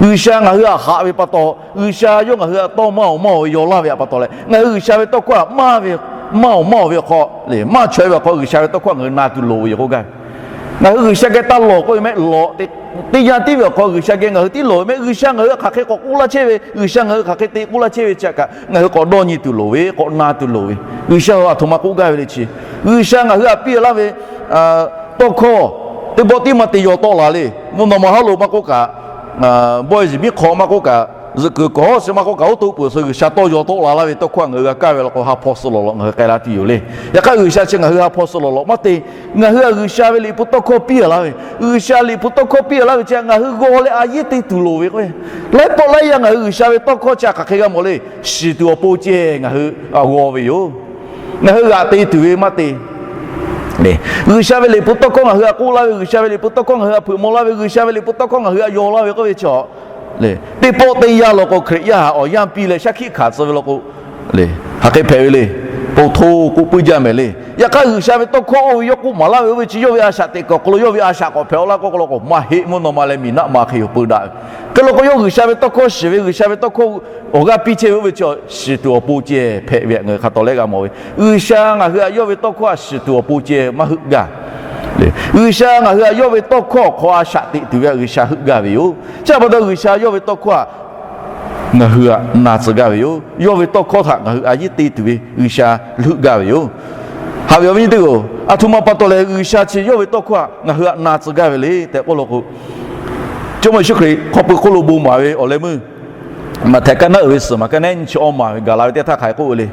G'uiˬsha ngaˬ hui htaꞈ haꞈ ve pa taw, G'uiˬsha yawˇ ngaˬ hui htaꞈ tawˇ maˇ oˬ maˇ oˬ ve yaw laˇ ve htaꞈ pa taw leh, ngaˬ hui G'uiˬsha ve tawˇ hkawˇ htaꞈ maˇ ve maˇ oˬ maˇ oˬ ve awˬ hk'aw lehˬ, maˇ chaweh ve awˬ hk'aw G'uiˬsha ve tawˇ hkawˇ htaꞈ ngaˬ hui na tuˬ loˍ ve yoˬ k'oˆ gaˇ ve. Ngaˬ hui G'uiˬsha geh taˇ lawˬ k'oˆ ve mehˆ lawˬ, teˇ yanˇ tiˉ ve awˬ hk'aw G'uiˬsha geh ngaˬ hui tiˉ loˍ ve mehˆ, G'uiˬsha ngaˬ hui htaꞈ hk'aˬ hk'e k'awꞈ k'oˆ laˇ chehˇ ve, G'uiˬsha ngaˬ hui hk'aˬ hk'e te k'oˆ laˇ chehˇ ve chi htaꞈ kaꞈ ngaˬ hui k'awꞈ dawˇ nyi tuˬ loˍ ve, k'awꞈ na tuˬ loˍ ve. G'uiˬsha hui aˬ htoꞈ ma k'oˆ gaˇ ve le chi, G'uiˬsha ngaˬ hui htaꞈ piˇ laˇ ve tawˇ hkawˇ teˇ pawˆ tiˉ maˇ te yaw tawˆ la le. Mvuhˇ naw ma haˉ lo maˇ k'oˆ kaꞈ, bawehˇ yeˬ miˉ hk'aw maˇ k'oˆ kaꞈ, zuhꞈ kuiˬ kawˬ hawˉ suh maˇ k'oˆ kaꞈ, oˇ to peuˬ suh G'uiˬsha tawˇ yaw tawˆ la laˇ ve tawˇ hkawˇ htaꞈ ngaˬ hui g'a kaˇ ve law k'o, ha hpaw suh lawˬ lawꞈ ngaˬ hui k'ai la tuˬ yoˬ le. Yaꞈ hk'aˇ G'uiˬsha chi ngaˬ hui ha hpaw suh lawˬ lawꞈ maˇ te. Ngaˬ hui htaꞈ G'uiˬsha ve liꞈ hpu tawˇ hkawˇ piˇ laˇ ve, G'uiˬsha liꞈ hpu tawˇ hkawˇ piˇ laˇ ve chi ngaˬ hui g'aw leh a yiˉ te tuˬ loˍ ve k'o, laiˉ pawˆ laiˉ yanˇ ngaˬ hui G'uiˬsha ve tawˇ hkawˇ chi htaꞈ hk'aˬ hk'e g'a mawˬ le. Shiˍ tuˬ awˬ pon ceh ngaˬ hui g'aw ve yoˬ. Ngaˬ hui g'aꞈ te tuˬ ve maˇ te. G'uiˬsha ve liꞈ hpu tawˇ hkawˇ ngaˬ hui htaꞈ k'oˆ laˇ ve, G'uiˬsha ve liꞈ hpu tawˇ hkawˇ ngaˬ hui htaꞈ hpeuꞈ maw laˇ ve, G'uiˬsha ve liꞈ hpu tawˇ hkawˇ ngaˬ hui htaꞈ yaw laˇ ve k'oˆ ve chi, teˇ pawˆ teˇ yanˇ law k'o Hkriꞈ yaˇ htaꞈ awˬ yanˇ piˇ leh shaˉ hkiˆ hkanˍ tcuh ve law k'o, hk'aˬ hk'e hpehꞈ ve le. Po hto k'oˆ puiˉ jaˇ mehˍ le. Yaꞈ hk'aˇ G'uiˬsha ve tawˇ hkawˇ oˇ ve yawˇ k'oˆ maˍ laˇ ve oˇ ve chi yawˇ ve a shaꞈ teꞈ kuiˬ awˬ hk'aw lo yawˇ ve a shaꞈ k'awꞈ hpehꞈ-aw laˇ k'oˆ k'o law k'o, maˇ heˆ, mvuhˇ naw ma leh miˬ naˆ ma hk'e yoˬ peu daꞈ ve. Hk'e law k'o yawˇ G'uiˬsha ve tawˇ hkawˇ shiˍ ve, G'uiˬsha ve tawˇ hkawˇ awˬ g'aˇ piˇ chehˇ ve oˇ ve chi shiˍ tuˬ awˬ pon ceh hpehꞈ ve htaꞈ ngaˬ hui hk'a tawˍ lehˆ g'a mawˬ ve. G'uiˬsha ngaˬ hui htaꞈ yawˇ ve tawˇ hkawˇ htaꞈ shiˍ tuˬ awˬ pon ceh maˇ heuˆ gaˇ. G'uiˬsha ngaˬ hui htaꞈ yawˇ ve tawˇ hkawˇ awˬ hk'aw a shaꞈ teꞈ tuˬ ve htaꞈ G'uiˬsha heuˆ gaˇ ve yoˬ. Chi pa taw G'uiˬsha yawˇ ve tawˇ hkawˇ htaꞈ ngaˬ hui htaꞈ na tcuh gaˇ ve yoˬ. Yawˇ ve tawˇ hkawˇ htaꞈ ngaˬ hui a yiˉ te tuˬ ve G'uiˬsha heuˆ gaˇ ve yoˬ. Haꞈ ve awˬ viˉ nyi teˇ g'aˇ-oˬ, aˬ htoꞈ ma pa taw leh G'uiˬsha chi yawˇ ve tawˇ hkawˇ htaꞈ ngaˬ hui htaꞈ na tcuh gaˇ ve le tehꞈ k'oˆ law k'o, Jawˇmawˇ Yeˍsuˆ Hkriꞈ hk'aw pui hk'oˆ lo bon maˍ ve awˬ leh meuˇ Maꞈhtehˍ kaˇ naˉ uiˍ ve suhˍ maˬ kaˇ naˉ nyiˇ chi awˇ maˬ ve gaˬ la ve teˇ htaˇ hk'aˬ hk'e k'oˆ ve le.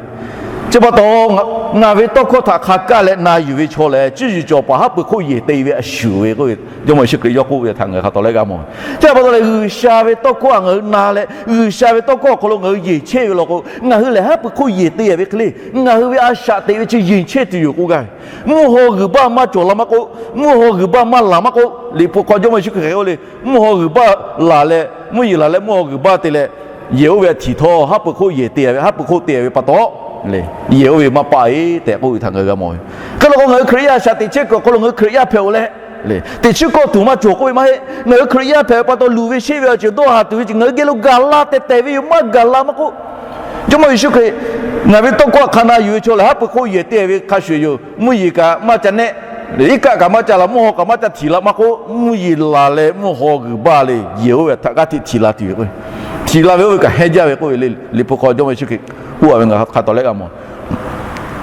Chi pa taw, ngaˬ ve tawˇ hkawˇ htaꞈ hk'a kaˇ leh na yuˬ ve chaw lehˬ, cuˇ yiˍ cawˬ paˍ haˉ pui hk'oˆ yehˬ te ve a shuˍ ve k'oˆ ve, Jawˇmawˇ Yeˍsuˆ Hkriꞈ yawˇ k'oˆ ve htaꞈ ngaˬ hui hk'a tawˍ leh g'a mawˬ. Chi pa taw leh G'uiˬsha ve tawˇ hkawˇ htaꞈ ngaˬ hui na leh, G'uiˬsha ve tawˇ hkawˇ awˬ hk'aw lo ngaˬ hui yehˬ chehˇ ve law k'o, ngaˬ hui lehˬ haˉ pui hk'oˆ yehˬ te ve hk'e le, ngaˬ hui ve a shaꞈ teꞈ ve chi yehˬ chehˇ tuˬ yoˬ k'oˆ gaˇ ve. Mvuhˇ haw g'uiˬ baˇ maˇ cawˬ la maˇ k'oˆ, mvuhˇ haw g'uiˬ baˇ maˇ laˬ maˇ k'oˆ, Liꞈ hpu hk'aw Jawˇmawˇ Yeˍsuˆ Hkriꞈ hk'e k'oˆ le, mvuhˇ haw g'uiˬ baˇ laˬ leh, mvuhˇ yeˬ laˬ leh mvuhˇ haw g'uiˬ baˇ te leh, yehˬ oˇ ve htaꞈ htiˍ htawˇ, haˉ pui hk'oˆ yehˬ te ve, haˉ pui hk'oˆ te ve pa taw, yehˬ oˇ ve maˇ paˆ-e tehꞈ k'oˆ ve htaꞈ ngaˬ hui g'a mawˬ ve. Hk'e law k'o, ngaˬ hui Hkriꞈ yaˇ a shaꞈ teꞈ chehˇ kuiˬ awˬ hk'aw lo ngaˬ hui Hkriꞈ yaˇ hpehꞈ-oˬ leh, teꞈ chiˉ kawˆ tuˬ maˇ cawˬ k'oˆ ve maˇ heˆ. Ngaˬ hui Hkriꞈ yaˇ hpehꞈ ve pa taw, luˬ ve sheˆ ve awˬ ceuˬ dawˇ haˍ tuˬ ve ceuˬ ngaˬ hui geh lo gaˬ la tehˬ tehˬ ve yoˬ, maˇ gaˬ la maˇ k'oˆ, Jawˇmawˇ Yeˍsuˆ Hkriꞈ ngaˬ ve tawˇ hkawˇ htaꞈ hk'a na yuˬ ve chaw lehˬ, haˉ pui hk'oˆ yehˬ te ve hk'a shuˍ yoˬ. Mvuhˇ yeˬ kaꞈ maˇ ca nehˆ, iˉ kaˆ kaꞈ maˇ ca laˬ, mvuhˇ haw kaꞈ maˇ ca htiˍ la maˇ k'oˆ, mvuhˇ yeˬ laˬ leh mvuhˇ haw g'uiˬ baˇ le, yehˬ oˇ ve htaꞈ g'aˇ hteꞈ htiˍ la tuˬ yoˬ. Htiˍ la ve oˇ ve kaꞈ hehnˇ jaˇ ve k'oˆ ve le. Liꞈ hpu hk'aw Jawˇmawˇ Yeˍsuˆ Hkriꞈ k'oˆ-a ve ngaˬ hk'a tawˍ leh g'a mawˬ.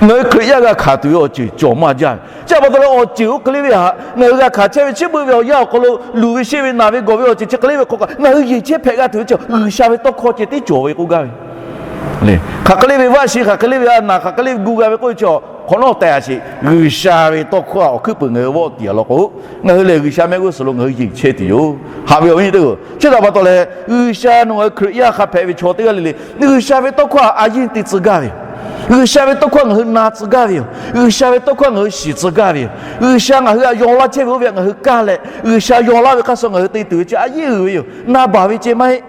Ngaˬ hui Hkriꞈ yaˇ g'a hkanˍ tuˬ ve awˬ ceuˬ cawˬ maˇ jaˇ ve. Chi pa taw leh awˬ ceuˬ oˇ hk'e le ve htaꞈ ngaˬ hui g'a hkanˍ chehˇ ve, chi beuꞈ ve awˬ yanˇ awˬ hk'aw lo luˬ ve sheˆ ve naˬ ve gawˬ ve awˬ ceuˬ chi hk'e le ve hk'aw kaꞈ ngaˬ hui yeˬ chehˇ hpehꞈ g'a tuˬ ve chi G'uiˬsha ve tawˇ hkawˇ ceh tiˉ cawˬ ve k'oˆ gaˇ ve. Hk'aˬ hk'e le ve vaˇ shi, hk'aˬ hk'e le ve a naˬ, hk'aˬ hk'e le ve gu g'a ve k'oˆ ve chi, hk'awꞈ nawˉ tehꞈ a sheˍ, G'uiˬsha ve tawˇ hkawˇ awˬ hkuiˉ puiˍ ngaˬ hui vawˆ tiˍ a law k'o, ngaˬ hui lehˬ G'uiˬsha mehˆ g'uˇ suhˍ lo ngaˬ hui yeˬ chehˇ tuˬ yoˬ. Haꞈ ve awˬ viˉ nyi teˇ-oˬ, chi htaꞈ pa taw leh G'uiˬsha nawˬ ngaˬ hui Hkriꞈ yaˇ hk'a hpehꞈ ve chaw teˇ g'aˇ le le, G'uiˬsha ve tawˇ hkawˇ htaꞈ a yinˇ te tcuh gaˇ ve yoˬ. G'uiˬsha ve tawˇ hkawˇ ngaˬ hui na tcuh gaˇ ve yoˬ. G'uiˬsha ve tawˇ hkawˇ ngaˬ hui shiˍ tcuh gaˇ ve yoˬ. G'uiˬsha ngaˬ hui htaꞈ yaw laˇ chehˇ ve oˇ ve htaꞈ ngaˬ hui kaˇ leh, G'uiˬsha yaw laˇ ve hk'aˇ suh ngaˬ hui te tuˬ ve chi a yinˇ uiˍ ve yoˬ. Na baˬ ve ceh maˇ heˆ.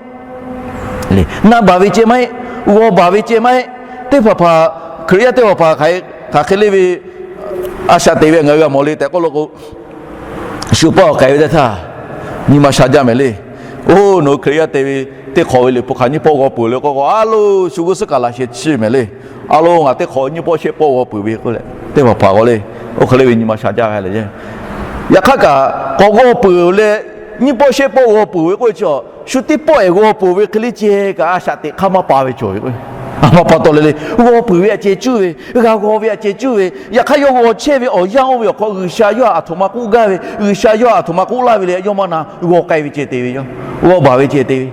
Na baˬ ve ceh maˇ heˆ. G'aw baˬ ve ceh maˇ heˆ. Teˇ hpaˍ hpaˍ, Hkriꞈ yaˇ teˇ hpaˍ hpaˍ hk'aˬ hk'e le ve, a shaꞈ teꞈ ve ngaˬ hui g'a mawˬ le tehꞈ k'oˆ lo k'o, shu pawˆ k'ai ve teˇ htaˇ, nyi ma sha jaˇ mehˍ le. Oˇ, nawˬ hui Hkriꞈ yaˇ te ve, teˇ hk'awꞈ ve Liꞈ hpu hk'aˬ nyiˇ pawˆ g'aw peuˬ le k'o k'o, a lo, shu g'uˇ suhˉ kaꞈ laꞈ sheh chiˇ mehˍ le. A lo, ngaˬ teˇ hk'awꞈ nyiˇ pawˆ shehˆ pawˆ g'aw peuˬ ve k'oˆ leh, teˇ hpaˍ hpaˍ g'aw le. Oˇ hk'e le ve nyi ma sha jaˇ ve le. Yaꞈ hk'aˇ kaꞈ, k'awꞈ g'aw peuˬ leh, nyiˇ pawˆ shehˆ pawˆ g'aw peuˬ ve k'oˆ ve chi, shu teˇ pawˆ ehˍ g'aw peuˬ ve hk'e le ceh kaꞈ a shaꞈ teꞈ hk'aˇ maˇ pa ve cawˬ ve k'o, a ma pa taw le le, g'aw peuˬ ve htaꞈ ceh cuˇ ve, g'a g'aw ve htaꞈ ceh cuˇ ve, yaꞈ hk'aˇ yawˇ g'aw chehˇ ve awˬ yanˇ oˇ ve awˬ hk'aw G'uiˬsha yawˇ htaꞈ aˬ htoꞈ ma k'oˆ gaˇ ve, G'uiˬsha yawˇ htaꞈ aˬ htoꞈ ma k'oˆ laˇ ve le, yawˇ maˇ na, g'aw k'ai ve ceh te ve yoˬ. G'aw baˬ ve ceh te ve.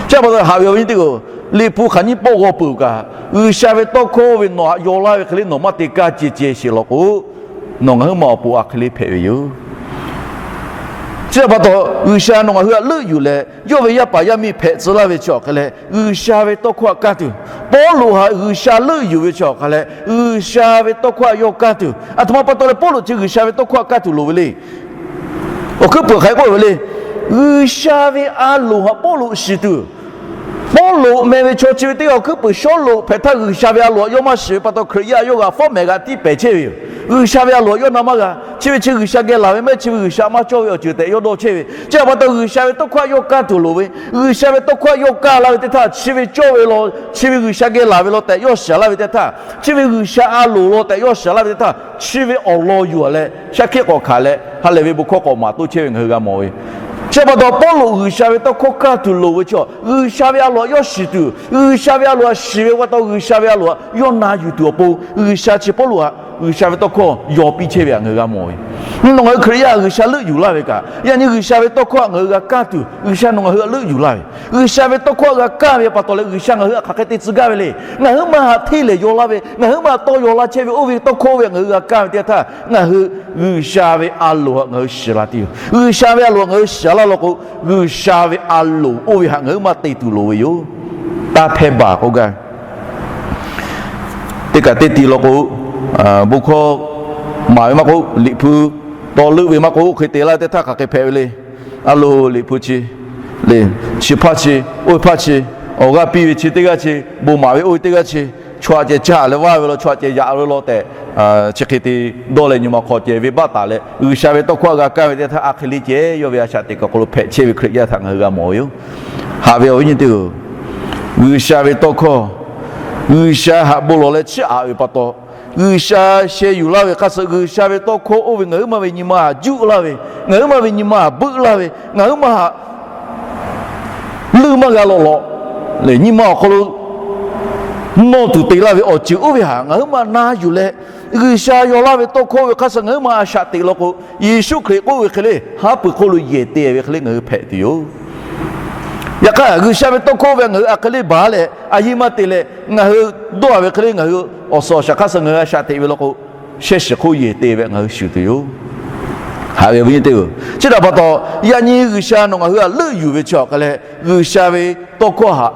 Chi pa taw haꞈ ve awˬ viˉ nyi teˇ-oˬ, Liꞈ hpu hk'aˬ nyiˇ pawˆ g'aw peuˬ kaꞈ, G'uiˬsha ve tawˇ hkawˇ oˇ ve nawˬ htaꞈ yaw laˇ ve hk'e le nawˬ maˇ te kaˇ ceh ceh sheˍ law k'o, nawˬ ngaˬ huiˉ ma awˬ pon a hk'e le hpehꞈ ve yoˬ. Chi pa taw G'uiˬsha nawˬ ngaˬ hui htaꞈ leuˆ yuˬ leh, yawˇ ve yaˇ paˍ yaˇ miˇ hpehꞈ tcuh laˇ ve chi awˬ hk'e leh G'uiˬsha ve tawˇ hkawˇ htaꞈ kaˇ tuˬ, Pawˇluꞈ htaꞈ G'uiˬsha leuˆ yuˬ ve chi awˬ hk'e leh G'uiˬsha ve tawˇ hkawˇ htaꞈ yawˇ kaˇ tuˬ, aˬ htoꞈ ma pa taw leh Pawˇluꞈ chi G'uiˬsha ve tawˇ hkawˇ htaꞈ kaˇ tuˬ loˍ ve le. Awˬ hkuiˉ puiˍ hk'aˬ hk'e k'oˆ ve le. G'uiˬsha ve a loˍ htaꞈ Pawˇluꞈ shiˍ tuˬ, Pawˇluꞈ meh ve chaw chi ve teˇ g'aˇ awˬ hkuiˉ puiˍ Sawˉluꞈ hpehꞈ htaˇ G'uiˬsha ve a loˍ htaꞈ yawˇ maˇ shiˍ ve pa taw, Hkriꞈ yaˇ yawˇ g'a fawˉ mehˍ g'a tiˇ pehˍ chehˇ ve yoˬ. G'uiˬsha ve a loˍ htaꞈ yawˇ na maˇ g'a. Chi ve chi G'uiˬsha geh laˬ ve maˇ heˆ, chi ve G'uiˬsha maˇ cawˇ ve awˬ ceuˬ tehꞈ yawˇ dawˇ chehˇ ve. Chi pa taw G'uiˬsha ve tawˇ hkawˇ htaꞈ yawˇ kaˇ tuˬ loˍ ve, G'uiˬsha ve tawˇ hkawˇ htaꞈ yawˇ kaˇ laˇ ve teˇ htaˇ, chi ve cawˇ ve law, chi ve G'uiˬsha geh laˬ ve law tehꞈ yawˇ shiˍ laˇ ve teˇ htaˇ, chi ve G'uiˬsha a loˍ law tehꞈ yawˇ shiˍ laˇ ve teˇ htaˇ, chi ve awˬ lawn yuˬ leh shaˉ hkiˆ k'awꞈ hkanˍ leh ha lehˬ ve bon hkawˇ k'awꞈ maˍ toˇ chehˇ ve ngaˬ hui g'a mawˬ ve. Chi pa taw Pawˇluꞈ G'uiˬsha ve tawˇ hkawˇ kaˇ tuˬ loˍ ve chi, G'uiˬsha ve a loˍ htaꞈ yawˇ shiˍ tuˬ, G'uiˬsha ve a loˍ htaꞈ shiˍ ve pa taw G'uiˬsha ve a loˍ htaꞈ yawˇ na yuˬ tuˬ awˬ pon G'uiˬsha chi Pawˇluꞈ htaꞈ G'uiˬsha ve tawˇ hkawˇ yaw piˇ chehˇ ve htaꞈ ngaˬ hui g'a mawˬ ve. Nawˬ ngaˬ hui Hkriꞈ yaˇ G'uiˬsha leuˆ yuˬ laˇ ve kaꞈ, yaꞈ nyi G'uiˬsha ve tawˇ hkawˇ htaꞈ ngaˬ hui g'a kaˇ tuˬ G'uiˬsha nawˬ ngaˬ hui htaꞈ leuˆ yuˬ laˇ ve. G'uiˬsha ve tawˇ hkawˇ htaꞈ g'a kaˇ ve pa taw leh G'uiˬsha ngaˬ hui htaꞈ hk'aˬ hk'e te tcuh gaˇ ve le. Ngaˬ huiˉ ma htaꞈ hteˇ lehˬ yaw laˇ ve, ngaˬ huiˉ ma htaꞈ tawˇ yaw laˇ chehˇ ve oˇ ve tawˇ hkawˇ oˇ ve htaꞈ ngaˬ hui g'a kaˇ ve teˇ htaˇ, ngaˬ hui G'uiˬsha ve a loˍ htaꞈ ngaˬ hui shiˍ la tuˬ yoˬ. G'uiˬsha ve a loˍ htaꞈ ngaˬ hui shiˍ laˇ law k'o, G'uiˬsha ve a loˍ oˇ ve htaꞈ ngaˬ huiˉ ma te tuˬ loˍ ve yoˬ. Taˇ hpehˇ baˬ k'oˆ gaˇ. Teˇ kaꞈ teˇ ti law k'o, bon hkawˇ maˍ ve maˇ k'oˆ, Liꞈ hpu tawˇ leuˆ ve maˇ k'oˆ, oˇ hk'e te laˇ ve teˇ htaˇ hk'aˬ hk'e hpehꞈ ve le. A loˍ Liꞈ hpu chi le, chi hpaˇ chi, oˇ ve hpaˇ chi, awˬ g'aˇ piˇ ve chi teˇ g'aˇ chi, bon maˍ ve oˇ ve teˇ g'aˇ chi, chaw htaꞈ ceh caˇ leh vaˇ ve law, chaw htaꞈ ceh yaꞈ ve law tehꞈ, chi hk'e te dawˇ leh nyi ma hk'aw ceh venˇbaˆ taˍ leh G'uiˬsha ve tawˇ hkawˇ htaꞈ g'a kaˇ ve teˇ htaˇ a hk'e le ceh yawˇ ve a shaꞈ teꞈ kaꞈ hk'aw lo hpehꞈ chehˇ ve Hkriꞈ yaˇ htaꞈ ngaˬ hui g'a mawˬ ve yoˬ. Haꞈ ve awˬ viˉ nyi teˇ-oˬ, G'uiˬsha ve tawˇ hkawˇ, G'uiˬsha htaꞈ bon lawˬ leh chiˇ aꞈ ve pa taw, G'uiˬsha sheh yuˬ laˇ ve hk'aˇ suh G'uiˬsha ve tawˇ hkawˇ oˇ ve ngaˬ huiˉ ma ve nyi ma htaꞈ juˆ laˇ ve, ngaˬ huiˉ ma ve nyi ma htaꞈ buiˆ laˇ ve, ngaˬ huiˉ ma htaꞈ leuˆ maˇ g'a lawꞈ lawꞈ, nyi ma awˬ hk'aw lo nawˇ tuˬ te laˇ ve awˬ ceuˬ oˇ ve htaꞈ ngaˬ huiˉ ma na yuˬ leh, G'uiˬsha yaw laˇ ve tawˇ hkawˇ oˇ ve hk'aˇ suh ngaˬ huiˉ ma a shaꞈ teꞈ law k'o, Yeˍsuˆ Hkriꞈ k'oˆ ve hk'e le haˉ pui hk'oˆ lo yehˬ te ve hk'e le ngaˬ hui hpehꞈ tuˬ yoˬ. Yaꞈ hk'aˇ G'uiˬsha ve tawˇ hkawˇ oˇ ve ngaˬ hui a hk'e le baˬ leh a yehˬ maˇ te leh ngaˬ hui dawˇ a ve hk'e le ngaˬ hui awˬ suhˍ awˬ shaˍ hk'aˇ suh ngaˬ hui a shaꞈ teꞈ ve law k'o, shehˇ shiˍ hk'oˆ yehˬ te ve ngaˬ hui shuˍ tuˬ yoˬ. Haꞈ ve awˬ viˉ nyi teˇ-oˬ, chi htaꞈ pa taw yaꞈ nyi G'uiˬsha nawˬ ngaˬ hui htaꞈ leuˆ yuˬ ve chi awˬ hk'a leh G'uiˬsha ve tawˇ hkawˇ htaꞈ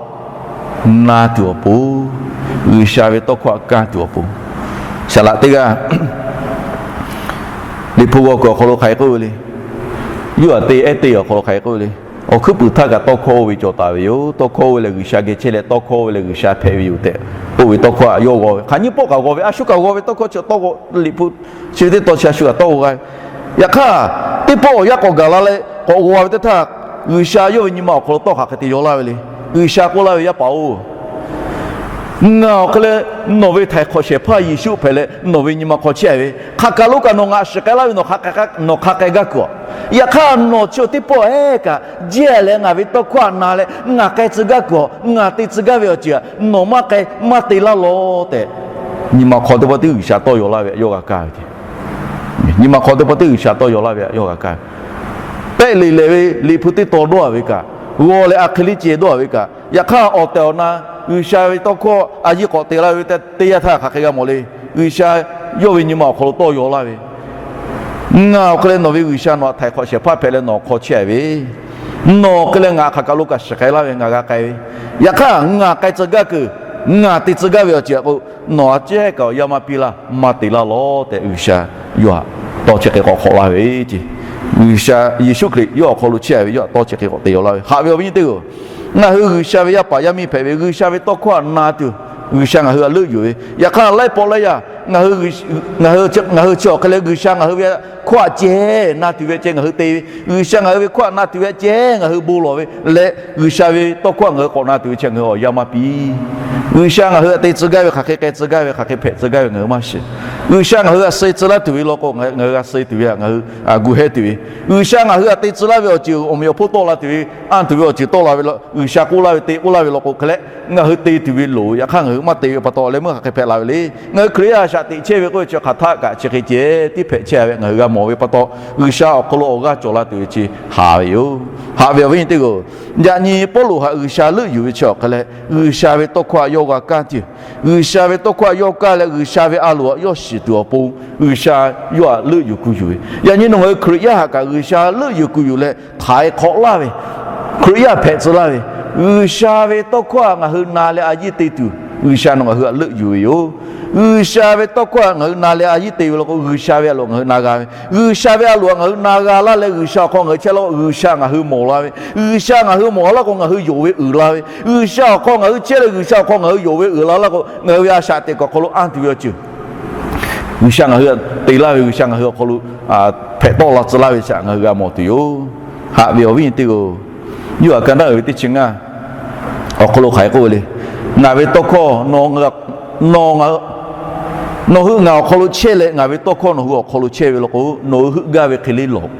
na tuˬ awˬ pon, G'uiˬsha ve tawˇ hkawˇ htaꞈ kaˇ tuˬ awˬ pon, saˍ laꞈ teˇ g'aˇ Liꞈ hpu g'aw kuiˬ awˬ hk'aw lo hk'aˬ hk'e k'oˆ ve le. Yoˇhanˬ te ehˉ te awˬ hk'aw lo hk'aˬ hk'e k'oˆ ve le. Awˬ hkuiˉ puiˍ htaˇ kaꞈ tawˇ hkawˇ oˇ ve cawˬ taˍ ve yoˬ. Tawˇ hkawˇ oˇ ve lehˬ G'uiˬsha geh chehˇ leh tawˇ hkawˇ oˇ ve lehˬ G'uiˬsha hpehꞈ ve yoˬ tehꞈ k'oˆ ve tawˇ hkawˇ htaꞈ yawˇ g'aw ve. Hk'aˬ nyiˇ pawˆ kaꞈ g'aw ve, a shu kaꞈ g'aw ve tawˇ hkawˇ chi tawˇ g'aw, Liꞈ hpu chi ve teˇ taw chi a shu kaꞈ tawˇ g'aw g'a ve. Yaꞈ hk'aˇ, teˇ pawˆ awˬ yanˇ k'awꞈ gaˬ la leh k'awꞈ g'aw ve teˇ htaˇ, G'uiˬsha yawˇ ve nyi ma awˬ hk'aw lo tawˇ hk'aˬ hk'e te yaw laˇ ve le. G'uiˬsha k'oˆ laˇ ve, Yaˇ paˍ-oˬ, ngaˬ awˬ hk'e leh nawˬ ve htaiˍ hk'awꞈ shehˍ hpaˇ Yeˍsuˆ hpehꞈ leh nawˬ ve nyi ma hk'aw chehˇ ve, hk'aˬ kaˬ lo kaꞈ nawˬ ngaˬ shiˍ k'ai laˇ ve, nawˬ hk'aˬ hk'e g'a kuiˬ a. Yaꞈ hk'aˇ, nawˬ chi teˇ pawˆ ehˉ kaꞈ jehˇ leh ngaˬ ve tawˇ hkawˇ htaꞈ na leh ngaˬ k'ai tcuh gaˇ kuiˬ a, ngaˬ te tcuh gaˇ ve awˬ ceuˬ a, nawˬ maˇ k'ai maˇ te laˇ law tehꞈ, Nyi ma hk'aw teˇ pawˆ tiˉ G'uiˬsha tawˇ yaw laˇ ve htaꞈ yawˇ g'a kaˇ ve ce. Nyi ma hk'aw teˇ pawˆ tiˉ G'uiˬsha tawˇ yaw laˇ ve htaꞈ yawˇ g'a kaˇ ve. Pehˆ leꞈ lehˬ ve liꞈ hpu teˇ tawn dawˇ a ve kaꞈ, g'aw leh a hk'e liˇ ceh dawˇ a ve kaꞈ, yaꞈ hk'aˇ awˬ tehˬ awˬ na G'uiˬsha ve tawˇ hkawˇ a yiˇ k'awꞈ te laˇ ve teˇ yanˇ htaˇ hk'aˬ hk'e g'a mawˬ le. G'uiˬsha yawˇ ve nyi ma awˬ hk'aw lo tawˇ yaw laˇ ve, Ngaˬ awˬ hk'e leh nawˬ ve G'uiˬsha nawˬ htaꞈ htaiˍ hk'awꞈ shehˍ hpaˇ hpehꞈ leh nawˬ awˬ hk'aw chehˇ ve, nawˬ awˬ hk'e leh ngaˬ hk'aˬ kaˬ lo kaꞈ shiˍ k'ai laˇ ve ngaˬ g'a k'ai ve, yaꞈ hk'aˇ ngaˬ k'ai tcuh gaˇ kuiˬ, ngaˬ te tcuh gaˇ ve awˬ ceuˬ k'o, nawˬ a cehˉ kaꞈ awˬ yanˇ maˇ piˇ laˇ, maˇ te laˇ lawˬ tehꞈ G'uiˬsha yawˇ htaꞈ tawˇ chi hk'e k'awꞈ hk'awꞈ laˇ ve ce. G'uiˬsha Yeˍsuˆ Hkriꞈ yawˇ awˬ hk'aw lo chehˇ ve yawˇ htaꞈ tawˇ chi hk'e k'awꞈ te yaw laˇ ve. Haꞈ ve awˬ viˉ nyi teˇ hpaˍ-oˬ, ngaˬ hui G'uiˬsha ve yaˇ paˍ yaˇ miˇ hpehꞈ ve, G'uiˬsha ve tawˇ hkawˇ htaꞈ na tuˬ G'uiˬsha ngaˬ hui htaꞈ leuˆ yuˬ ve. Yaꞈ hk'aˇ laiˉ pawˆ laiˉ yaˇ ngaˬ hui chi awˬ hk'e leh G'uiˬsha ngaˬ hui ve hkawˇ htaꞈ ceh na tuˬ ve ceh ngaˬ hui te ve, G'uiˬsha ngaˬ hui ve hkawˇ htaꞈ na tuˬ ve ceh ngaˬ hui bon lawˬ ve leh, G'uiˬsha ve tawˇ hkawˇ htaꞈ ngaˬ hui k'awꞈ na tuˬ ve chi ngaˬ hui awˬ yanˇ maˇ piˇ. G'uiˬsha ngaˬ hui htaꞈ te tcuh gaˇ ve, hk'aˬ hk'e k'ai tcuh gaˇ ve, hk'aˬ hk'e hpehꞈ tcuh gaˇ ve ngaˬ hui maˇ shiˍ. G'uiˬsha ngaˬ hui htaꞈ suh tcuh laˇ tuˬ ve law k'o, ngaˬ hui g'a suh tuˬ ve htaꞈ ngaˬ hui gu heh tuˬ ve, G'uiˬsha ngaˬ hui htaꞈ te tcuh laˇ ve awˬ ceuˬ awˬ meꞈ awˬ hponˇ tawˆ la tuˬ ve, anˇ tuˬ ve awˬ ceuˬ tawˆ la ve law, G'uiˬsha k'oˆ laˇ ve te k'oˆ laˇ ve law k'o hk'e leh, ngaˬ hui te tuˬ ve loˍ ve. Yaꞈ hk'aˇ ngaˬ hui maˇ te ve pa taw leh meuˇ hk'aˬ hk'e hpehꞈ la ve le. Ngaˬ hui Hkriꞈ yaˇ shaꞈ teꞈ chehˇ ve k'oˆ ve chi hk'aˬ htaˆ kaꞈ chi hk'e ceh tiˉ hpehꞈ chehˇ ve ngaˬ hui g'a mawˬ ve pa taw, G'uiˬsha awˬ hk'aw lo awˬ g'aˇ cawˬ la tuˬ ve chi haˍ ve yoˬ. Haꞈ ve awˬ viˉ nyi teˇ hpaˍ-oˬ, yaꞈ nyi Pawˇluꞈ htaꞈ G'uiˬsha leuˆ yuˬ ve chi awˬ hk'e leh, G'uiˬsha ve tawˇ hkawˇ htaꞈ yawˇ g'a kaˇ tuˬ, G'uiˬsha ve tawˇ hkawˇ htaꞈ yawˇ kaˇ leh G'uiˬsha ve a loˍ htaꞈ yawˇ shiˍ tuˬ awˬ pon, G'uiˬsha yawˇ htaꞈ leuˆ yuˬ kuˬ yuˬ ve. Yaꞈ nyi nawˬ ngaˬ hui Hkriꞈ yaˇ htaꞈ kaꞈ G'uiˬsha leuˆ yuˬ kuˬ yuˬ leh htaiˍ hk'awꞈ laˇ ve, Hkriꞈ yaˇ hpehꞈ tcuh laˇ ve, G'uiˬsha ve tawˇ hkawˇ htaꞈ ngaˬ hui na leh a yiˇ te tuˬ G'uiˬsha nawˬ ngaˬ hui htaꞈ leuˆ yuˬ ve yoˬ. G'uiˬsha ve tawˇ hkawˇ htaꞈ ngaˬ hui na leh a yiˇ te ve law k'o, G'uiˬsha ve a loˍ ngaˬ hui na g'a ve, G'uiˬsha ve a loˍ htaꞈ ngaˬ hui na g'a laˇ leh G'uiˬsha awˬ hk'aw ngaˬ hui chehˇ laˇ k'o, G'uiˬsha ngaˬ hui mawˬ la ve, G'uiˬsha ngaˬ hui mawˬ laˇ k'o ngaˬ hui yonˍ ve uiˍ la ve, G'uiˬsha awˬ hk'aw ngaˬ hui chehˇ leh G'uiˬsha awˬ hk'aw ngaˬ hui yonˍ ve uiˍ la laˇ k'o, ngaˬ hui ve a shaꞈ teꞈ kuiˬ awˬ hk'aw lo anˇ tuˬ ve awˬ ceuˬ G'uiˬsha ngaˬ hui htaꞈ te laˇ ve, G'uiˬsha ngaˬ hui awˬ hk'aw lo hpehꞈ tawˆ la tcuh laˇ ve chi htaꞈ ngaˬ hui g'a mawˬ tuˬ yoˬ. Haꞈ ve awˬ viˉ nyi teˇ hpaˍ-oˬ, Yoˇhanˬ ka naˉ uiˍ ve teˇ chi ngaˇ awˬ hk'aw lo hk'aˬ hk'e k'oˆ ve le. Ngaˬ ve tawˇ hkawˇ nawˬ hui ngaˬ awˬ hk'aw lo chehˇ leh ngaˬ ve tawˇ hkawˇ nawˬ hui awˬ hk'aw lo chehˇ ve law k'o, nawˬ hui heuˆ gaˇ ve hk'e le lawˬ,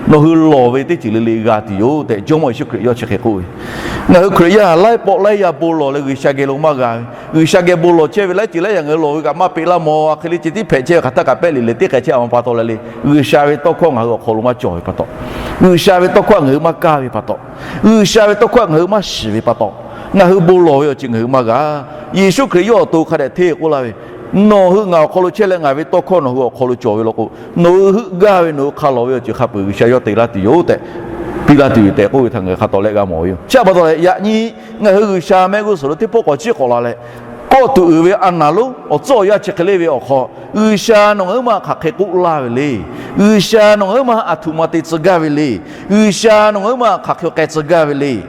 nawˬ hui lawˬ ve teˇ ceuˬ le le g'a tuˬ yoˬ tehꞈ Jawˇmawˇ Yeˍsuˆ Hkriꞈ yawˇ chi hk'e k'oˆ ve. Ngaˬ hui Hkriꞈ yaˇ laiˉ pawˆ laiˉ yaˇ bon lawˬ leh G'uiˬsha geh lo maˇ g'a ve, G'uiˬsha geh bon lawˬ chehˇ ve laiˉ ceuˬ laiˉ yaꞈ ngaˬ hui lawˬ ve kaꞈ maˇ peꞈ laˇ mawˬ, a hk'e le ceh tiˉ hpehꞈ chehˇ ve hk'aˬ htaˆ kaꞈ pehˆ leꞈ lehˬ teˇ hk'e chehˇ a ma pa taw leh le, G'uiˬsha ve tawˇ hkawˇ ngaˬ hui awˬ hk'aw lo maˇ cawˬ ve pa taw, G'uiˬsha ve tawˇ hkawˇ ngaˬ hui maˇ kaˇ ve pa taw, G'uiˬsha ve tawˇ hkawˇ ngaˬ hui maˇ shiˍ ve pa taw, ngaˬ hui bon lawˬ ve awˬ ceuˬ ngaˬ hui maˇ g'a. Yeˍsuˆ Hkriꞈ yawˇ awˬ to hk'a dehꞈ hteˇ k'oˆ laˇ ve, Nawˬ hui ngaˬ awˬ hk'aw lo chehˇ leh ngaˬ ve tawˇ hkawˇ nawˬ hui awˬ hk'aw lo cawˬ ve law k'o, nawˬ hui heuˆ gaˇ ve nawˬ hui hk'a lawˬ ve awˬ ceuˬ hk'a peuˬ G'uiˬsha yawˇ te laˇ tuˬ yoˬ tehꞈ, piˇ laˇ tuˬ yoˬ tehꞈ k'oˆ ve htaꞈ ngaˬ hui hk'a tawˍ leh g'a mawˬ ve yoˬ. Chi pa taw leh yaꞈ nyi ngaˬ hui G'uiˬsha mehˆ g'uˇ suhˍ lo teˇ pawˆ k'awꞈ chiˇ k'awꞈ la leh, kawˆ tuˬ uiˍ ve a naˍ lonˉ awˬ tcuhˉ awˬ yanˇ chi hk'e le ve awˬ hk'aw, G'uiˬsha nawˬ ngaˬ hui maˇ hk'aˬ hk'e k'oˆ laˇ ve le. G'uiˬsha nawˬ ngaˬ hui maˇ aˬ htoꞈ ma te tcuh gaˇ ve le. G'uiˬsha nawˬ ngaˬ hui maˇ hk'aˬ hk'e k'ai tcuh gaˇ ve le.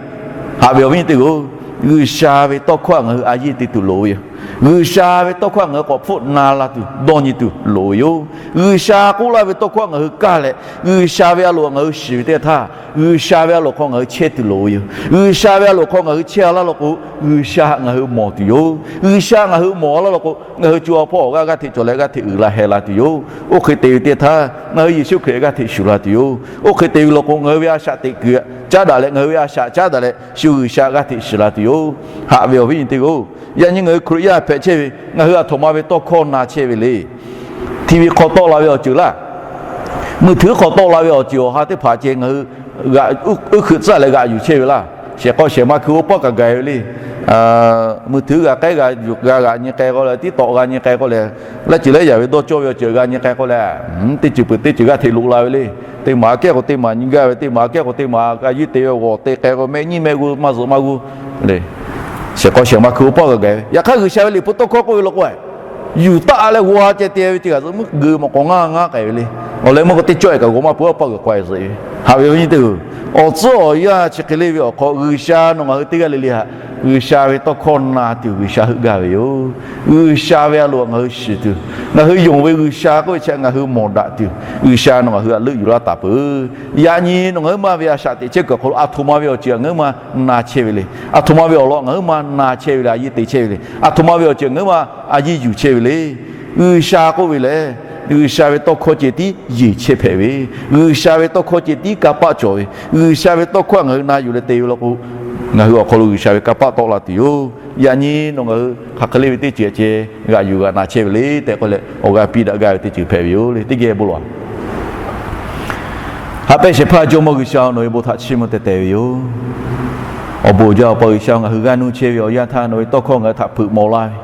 Haꞈ ve awˬ viˉ nyi teˇ hpaˍ-oˬ, G'uiˬsha ve tawˇ hkawˇ htaꞈ ngaˬ hui a yeˇ te tuˬ loˍ ve yoˬ. G'uiˬsha ve tawˇ hkawˇ htaꞈ ngaˬ hui k'awꞈ hpfuhˆ na la tuˬ dawˇ nyi tuˬ loˍ ve yoˬ. G'uiˬsha k'oˆ laˇ ve tawˇ hkawˇ htaꞈ ngaˬ hui kaˇ leh, G'uiˬsha ve a loˍ htaꞈ ngaˬ hui shiˍ ve teˇ htaˇ, G'uiˬsha ve a loˍ hk'aw ngaˬ hui chehˇ tuˬ loˍ ve yoˬ. G'uiˬsha ve a loˍ hk'aw ngaˬ hui chehˇ a laˇ law k'o, G'uiˬsha htaꞈ ngaˬ hui mawˬ tuˬ yoˬ. G'uiˬsha ngaˬ hui mawˬ a laˇ law k'o, ngaˬ hui co a hpawˇ awˬ g'aˇ g'aˇ hteꞈ cawˬ leh g'aˇ hteꞈ uiˍ la heh la tuˬ yoˬ. Oˇ hk'e te ve teˇ htaˇ, ngaˬ hui Yeˍsuˆ Hkriꞈ g'aˇ hteꞈ shuˍ la tuˬ yoˬ. Oˇ hk'e te ve law k'o, ngaˬ hui ve a shaꞈ teꞈ kuiˬ caˉ daꞈ leh, ngaˬ hui ve a shaꞈ caˉ daꞈ leh, shu G'uiˬsha g'aˇ hteꞈ shiˍ la tuˬ yoˬ. Haꞈ ve awˬ viˉ nyi teˇ hpaˍ-oˬ, yaꞈ nyi ngaˬ hui Hkriꞈ yaˇ hpehꞈ chehˇ ve, ngaˬ hui aˬ htoꞈ ma ve tawˇ hkawˇ na chehˇ ve le. TV hk'aw tawˆ la ve awˬ ceuˬ laˇ, มือถือ hk'aw tawˆ la ve awˬ ceuˬ awˬ ha teˇ hpaˍ ceh ngaˬ hui uˉ hkeuꞈ tcuhˉ leh g'aꞈ yuˬ chehˇ ve laˇ. Shehˍ k'aw shehˍ ma hkui oˇ paˆ kaꞈ gaˬ ve le. มือถือ g'a k'ai g'a yuˬ g'a g'aꞈ nyi k'ai k'o leh, TikTok g'a nyi k'ai k'o leh, laiˉ ceuˬ laiˉ yaꞈ ve dawˇ cawˇ ve awˬ ceuˬ g'a nyi k'ai k'o leh, teˇ ceuˬ peuˬ teˇ ceuˬ g'aˇ hteꞈ loꞈ la ve le. Teˇ maˬ kehˉ k'o teˇ maˬ nyi gaˇ ve, teˇ maˬ kehˉ k'o teˇ maˬ g'a yuˇ te ve g'awˬ te k'ai k'o, mehˆ nyiˇ mehˆ g'uˇ maˇ zuhꞈ maˇ g'uˇ le. Shehˍ k'aw shehˍ ma hkui oˇ paˆ g'a gaˬ ve. Yaꞈ hk'aˇ G'uiˬsha ve liꞈ hpu tawˇ hkawˇ k'oˆ ve law k'o, yuˬ taˆ leh g'aw ceh te ve teˇ g'aˇ zuhꞈ meuˇ geu mawˬ k'awꞈ ngaˇ ngaˇ k'ai ve le. Awˬ leh meuˇ k'o teˇ cawˇ-e kaꞈ g'aw maˇ peuˬ, oˇ paˆ g'a k'ai zuhꞈ ve. Haꞈ ve awˬ viˉ nyi teˇ hpaˍ-oˬ, awˬ tcuhˉ awˬ yanˇ chi hk'e le ve awˬ hk'aw, G'uiˬsha nawˬ ngaˬ hui teˇ g'aˇ le le htaꞈ G'uiˬsha ve tawˇ hkawˇ na tuˬ G'uiˬsha heuˆ gaˇ ve yoˬ. G'uiˬsha ve a loˍ htaꞈ ngaˬ hui shiˍ tuˬ, ngaˬ hui yonˍ ve G'uiˬsha k'oˆ ve chi htaꞈ ngaˬ hui mawˬ daꞈ tuˬ, G'uiˬsha nawˬ ngaˬ hui htaꞈ leuˆ yuˬ laˇ taˍ peuˬ. Yaꞈ nyi nawˬ ngaˬ hui ma ve a shaꞈ teꞈ chehˇ kuiˬ awˬ hk'aw lo aˬ htoꞈ ma ve awˬ ceuˬ htaꞈ ngaˬ hui ma na chehˇ ve le. Aˬ htoꞈ ma ve awˬ lawn ngaˬ hui ma na chehˇ ve le, a yiˇ te chehˇ ve le. Aˬ htoꞈ ma ve awˬ ceuˬ ngaˬ hui ma a yiˇ yuˬ chehˇ ve le. G'uiˬsha k'oˆ ve lehˬ, G'uiˬsha ve tawˇ hkawˇ ceh tiˉ yeˬ chehˇ hpehꞈ ve, G'uiˬsha ve tawˇ hkawˇ ceh tiˉ kanˇ paˆ cawˬ ve, G'uiˬsha ve tawˇ hkawˇ htaꞈ ngaˬ hui na yuˬ leh te ve law k'o, ngaˬ hui awˬ hk'aw lo G'uiˬsha ve kanˇ paˆ tawˆ la tuˬ yoˬ. Yaꞈ nyi nawˬ ngaˬ hui hk'aˬ hk'e le ve teˇ ceuˬ ceh g'aꞈ yuˬ g'aꞈ na chehˇ ve le tehꞈ k'oˆ leh, awˬ g'aˇ piˇ daꞈ gaˇ ve teˇ ceuˬ hpehꞈ ve yoˬ le. Teˇ geh bon lawˬ. Haꞈ pehnˇ shehˍ hpaˇ Jawˇmawˇ G'uiˬsha, nawˬ ve bon htaꞈ chiˇ mvuh teh teh ve yoˬ. Awˬ bon jaˇ, Awˬ pa G'uiˬsha, ngaˬ hui g'aˇ nuˇ chehˇ ve awˬ yanˇ htaˇ nawˬ ve tawˇ hkawˇ ngaˬ hui htaꞈ hpeuꞈ maw laˇ ve,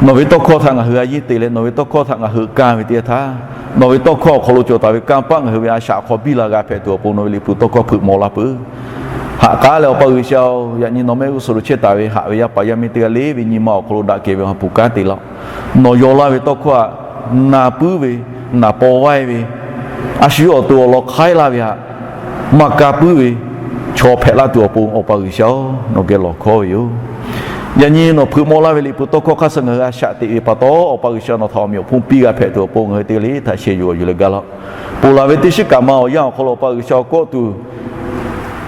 nawˬ ve tawˇ hkawˇ htaꞈ ngaˬ hui a yeˇ te leh nawˬ ve tawˇ hkawˇ htaꞈ ngaˬ hui kanˇ ve teˇ yanˇ htaˇ, nawˬ ve tawˇ hkawˇ awˬ hk'aw lo cawˬ taˍ ve kanˇ paˆ ngaˬ hui ve a shaꞈ hk'aw biˇ la g'a hpehꞈ tuˬ awˬ pon nawˬ ve Liꞈ hpu tawˇ hkawˇ hpeuꞈ maw laˇ peuˬ. Haꞈ k'aˉ leh Awˬ pa G'uiˬsha-oˬ, yaꞈ nyi nawˬ mehˆ g'uˇ suhˍ lo chehˇ taˍ ve haꞈ ve yaˇ paˍ yaˇ miˇ teˇ g'aˇ le ve nyi ma awˬ hk'aw lo daꞈ kehˬ ve awˬ ha hpu kanˉ te laˇ-oˆ. Nawˬ yaw laˇ ve tawˇ hkawˇ htaꞈ na puiˉ ve, naˍ paw vaiˇ ve, a shu yawˇ awˬ to awˬ lawn hk'aiˉ laˇ ve htaꞈ maˇ ka puiˉ ve chaw hpehꞈ laˇ tuˬ awˬ pon Awˬ pa G'uiˬsha-oˬ, nawˬ geh lawˬ hkawˉ ve yoˬ. Yaꞈ nyi nawˬ hpeuꞈ maw laˇ ve Liꞈ hpu tawˇ hkawˇ hk'aˇ suh ngaˬ hui a shaꞈ teꞈ ve pa taw, Awˬ pa G'uiˬsha nawˬ htaꞈ awˬ meꞈ awˬ hponˇ piˇ g'a hpehꞈ tuˬ awˬ pon ngaˬ hui teˇ g'aˇ le htaꞈ sheh yuˬ g'awˬ yuˬ leh ga laˇ-oˆ. Ponˬ laˬ ve teˇ shiˉ kaꞈ ma awˬ yanˇ awˬ hk'aw lo Awˬ pa G'uiˬsha kawˆ tuˬ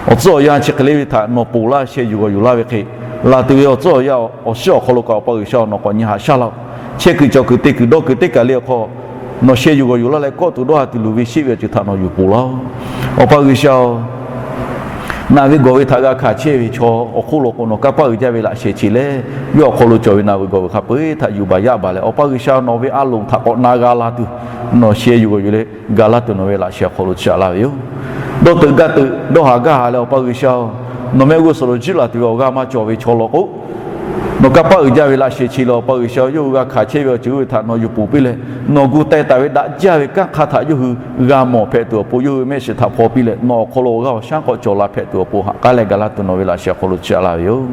awˬ tcuhˉ awˬ yanˇ chi hk'e le ve htaꞈ nawˬ ponˬ laˇ sheh yuˬ g'awˬ yuˬ laˇ ve hk'e, laˬ tuˬ ve awˬ tcuhˉ awˬ yanˇ awˬ shiˉ awˬ hk'aw lo kaꞈ Awˬ pa G'uiˬsha nawˬ k'awꞈ nyi haꞈ shaˉ laˇ-oˆ. Chehˇ kuiˬ cawˬ kuiˬ te kuiˬ dawˇ kuiˬ teˇ kaˬ le awˬ hk'aw nawˬ sheh yuˬ g'awˬ yuˬ laˇ leh kawˆ tuˬ dawˇ ha tuˬ luˬ ve sheˆ ve awˬ ceuˬ htaꞈ nawˬ yuˬ ponˬ laˇ-oˆ. Awˬ pa G'uiˬsha-oˬ, naˬ ve gawˬ ve htaꞈ g'a hkanˍ chehˇ ve chaw awˬ hk'oˆ lo k'o, nawˬ kanˇ paˆ uiˍ jaˇ ve laꞈ sheh chi leh, yawˇ awˬ hk'aw lo cawˬ ve naˬ ve gawˬ ve hk'a peu-eˬ htaꞈ yuˬ baˬ yaˇ baˬ leh, Awˬ pa G'uiˬsha nawˬ ve a loˍ htaꞈ k'awꞈ na g'a la tuˬ, nawˬ sheh yuˬ g'awˬ yuˬ leh ga laˇ tuˬ nawˬ ve laꞈ sheh awˬ hk'aw lo chi aꞈ laˇ ve yoˬ. Dawˇ teuꞈ gaˇ teuꞈ dawˇ haˍ gaˇ haˍ leh Awˬ pa G'uiˬsha-oˬ, nawˬ mehˆ g'uˇ suhˍ lo jiˇ laˬ tuˬ ve awˬ g'aˇ maˇ cawˬ ve chaw law k'o, nawˬ kanˇ paˆ uiˍ jaˇ ve laꞈ sheh chi leh Awˬ pa G'uiˬsha yawˇ hui g'a hkanˍ chehˇ ve awˬ ceuˬ oˇ ve htaꞈ nawˬ yuˬ ponˬ piˇ leh, nawˬ gu teh taˍ ve daꞈ jaˇ ve kanˉ hk'a htaꞈ yawˇ hui g'a mawˬ hpehꞈ tuˬ awˬ pon yawˇ hui mehˆ shiˍ htaꞈ hpaw piˇ leh, nawˬ awˬ hk'aw lo awˬ g'aˇ awˬ shaˉ k'awꞈ cawˬ la hpehꞈ tuˬ awˬ pon haꞈ k'aˉ leh ga laˇ tuˬ nawˬ ve laꞈ sheh awˬ hk'aw lo chi aꞈ laˇ ve yoˬ.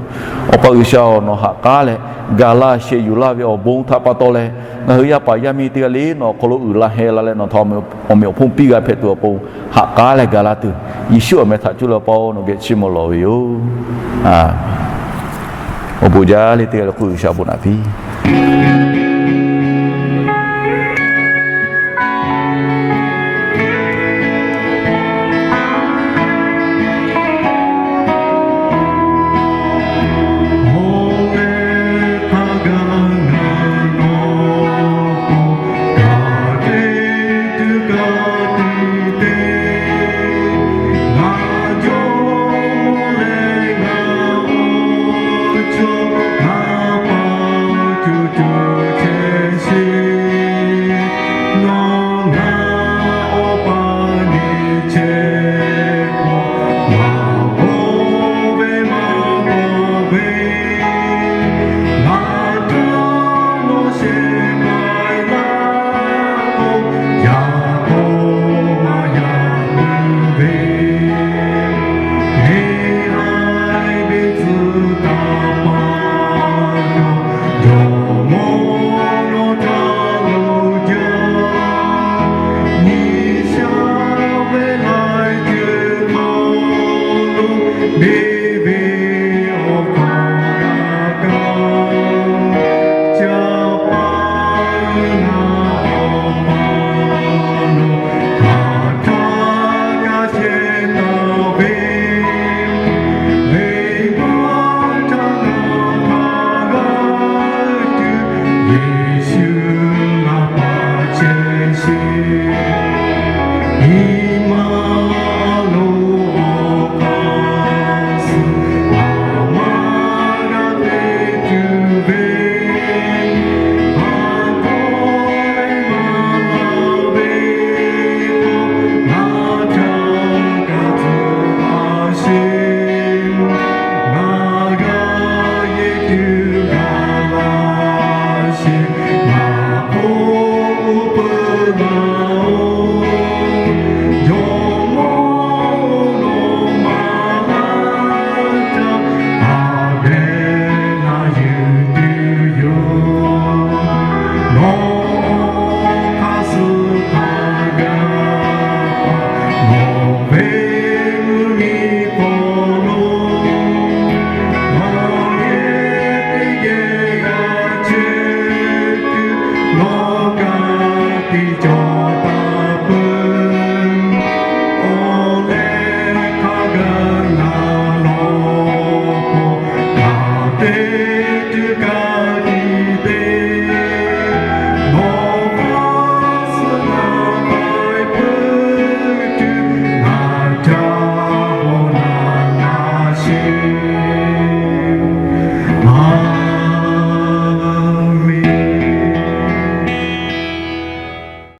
Awˬ pa G'uiˬsha-oˬ, nawˬ haꞈ k'aˉ leh ga laˇ sheh yuˬ laˇ ve awˬ bon htaꞈ pa taw leh, ngaˬ hui yaˇ paˍ yaˇ miˇ teˇ g'aˇ le nawˬ awˬ hk'aw lo uiˍ la heh la leh nawˬ htaꞈ awˬ meꞈ awˬ hponˇ piˇ g'a hpehꞈ tuˬ awˬ pon haꞈ k'aˉ leh ga laˇ tuˬ, Yeˍsuˆ awˬ meh htaꞈ cuˇ leh Awˬ pa-oˬ, nawˬ geh chiˇ mvuh lawˬ ve yoˬ. Awˬ bon jaˇ le teˇ g'aˇ le k'oˆ G'uiˬsha bon naꞈ piˇ.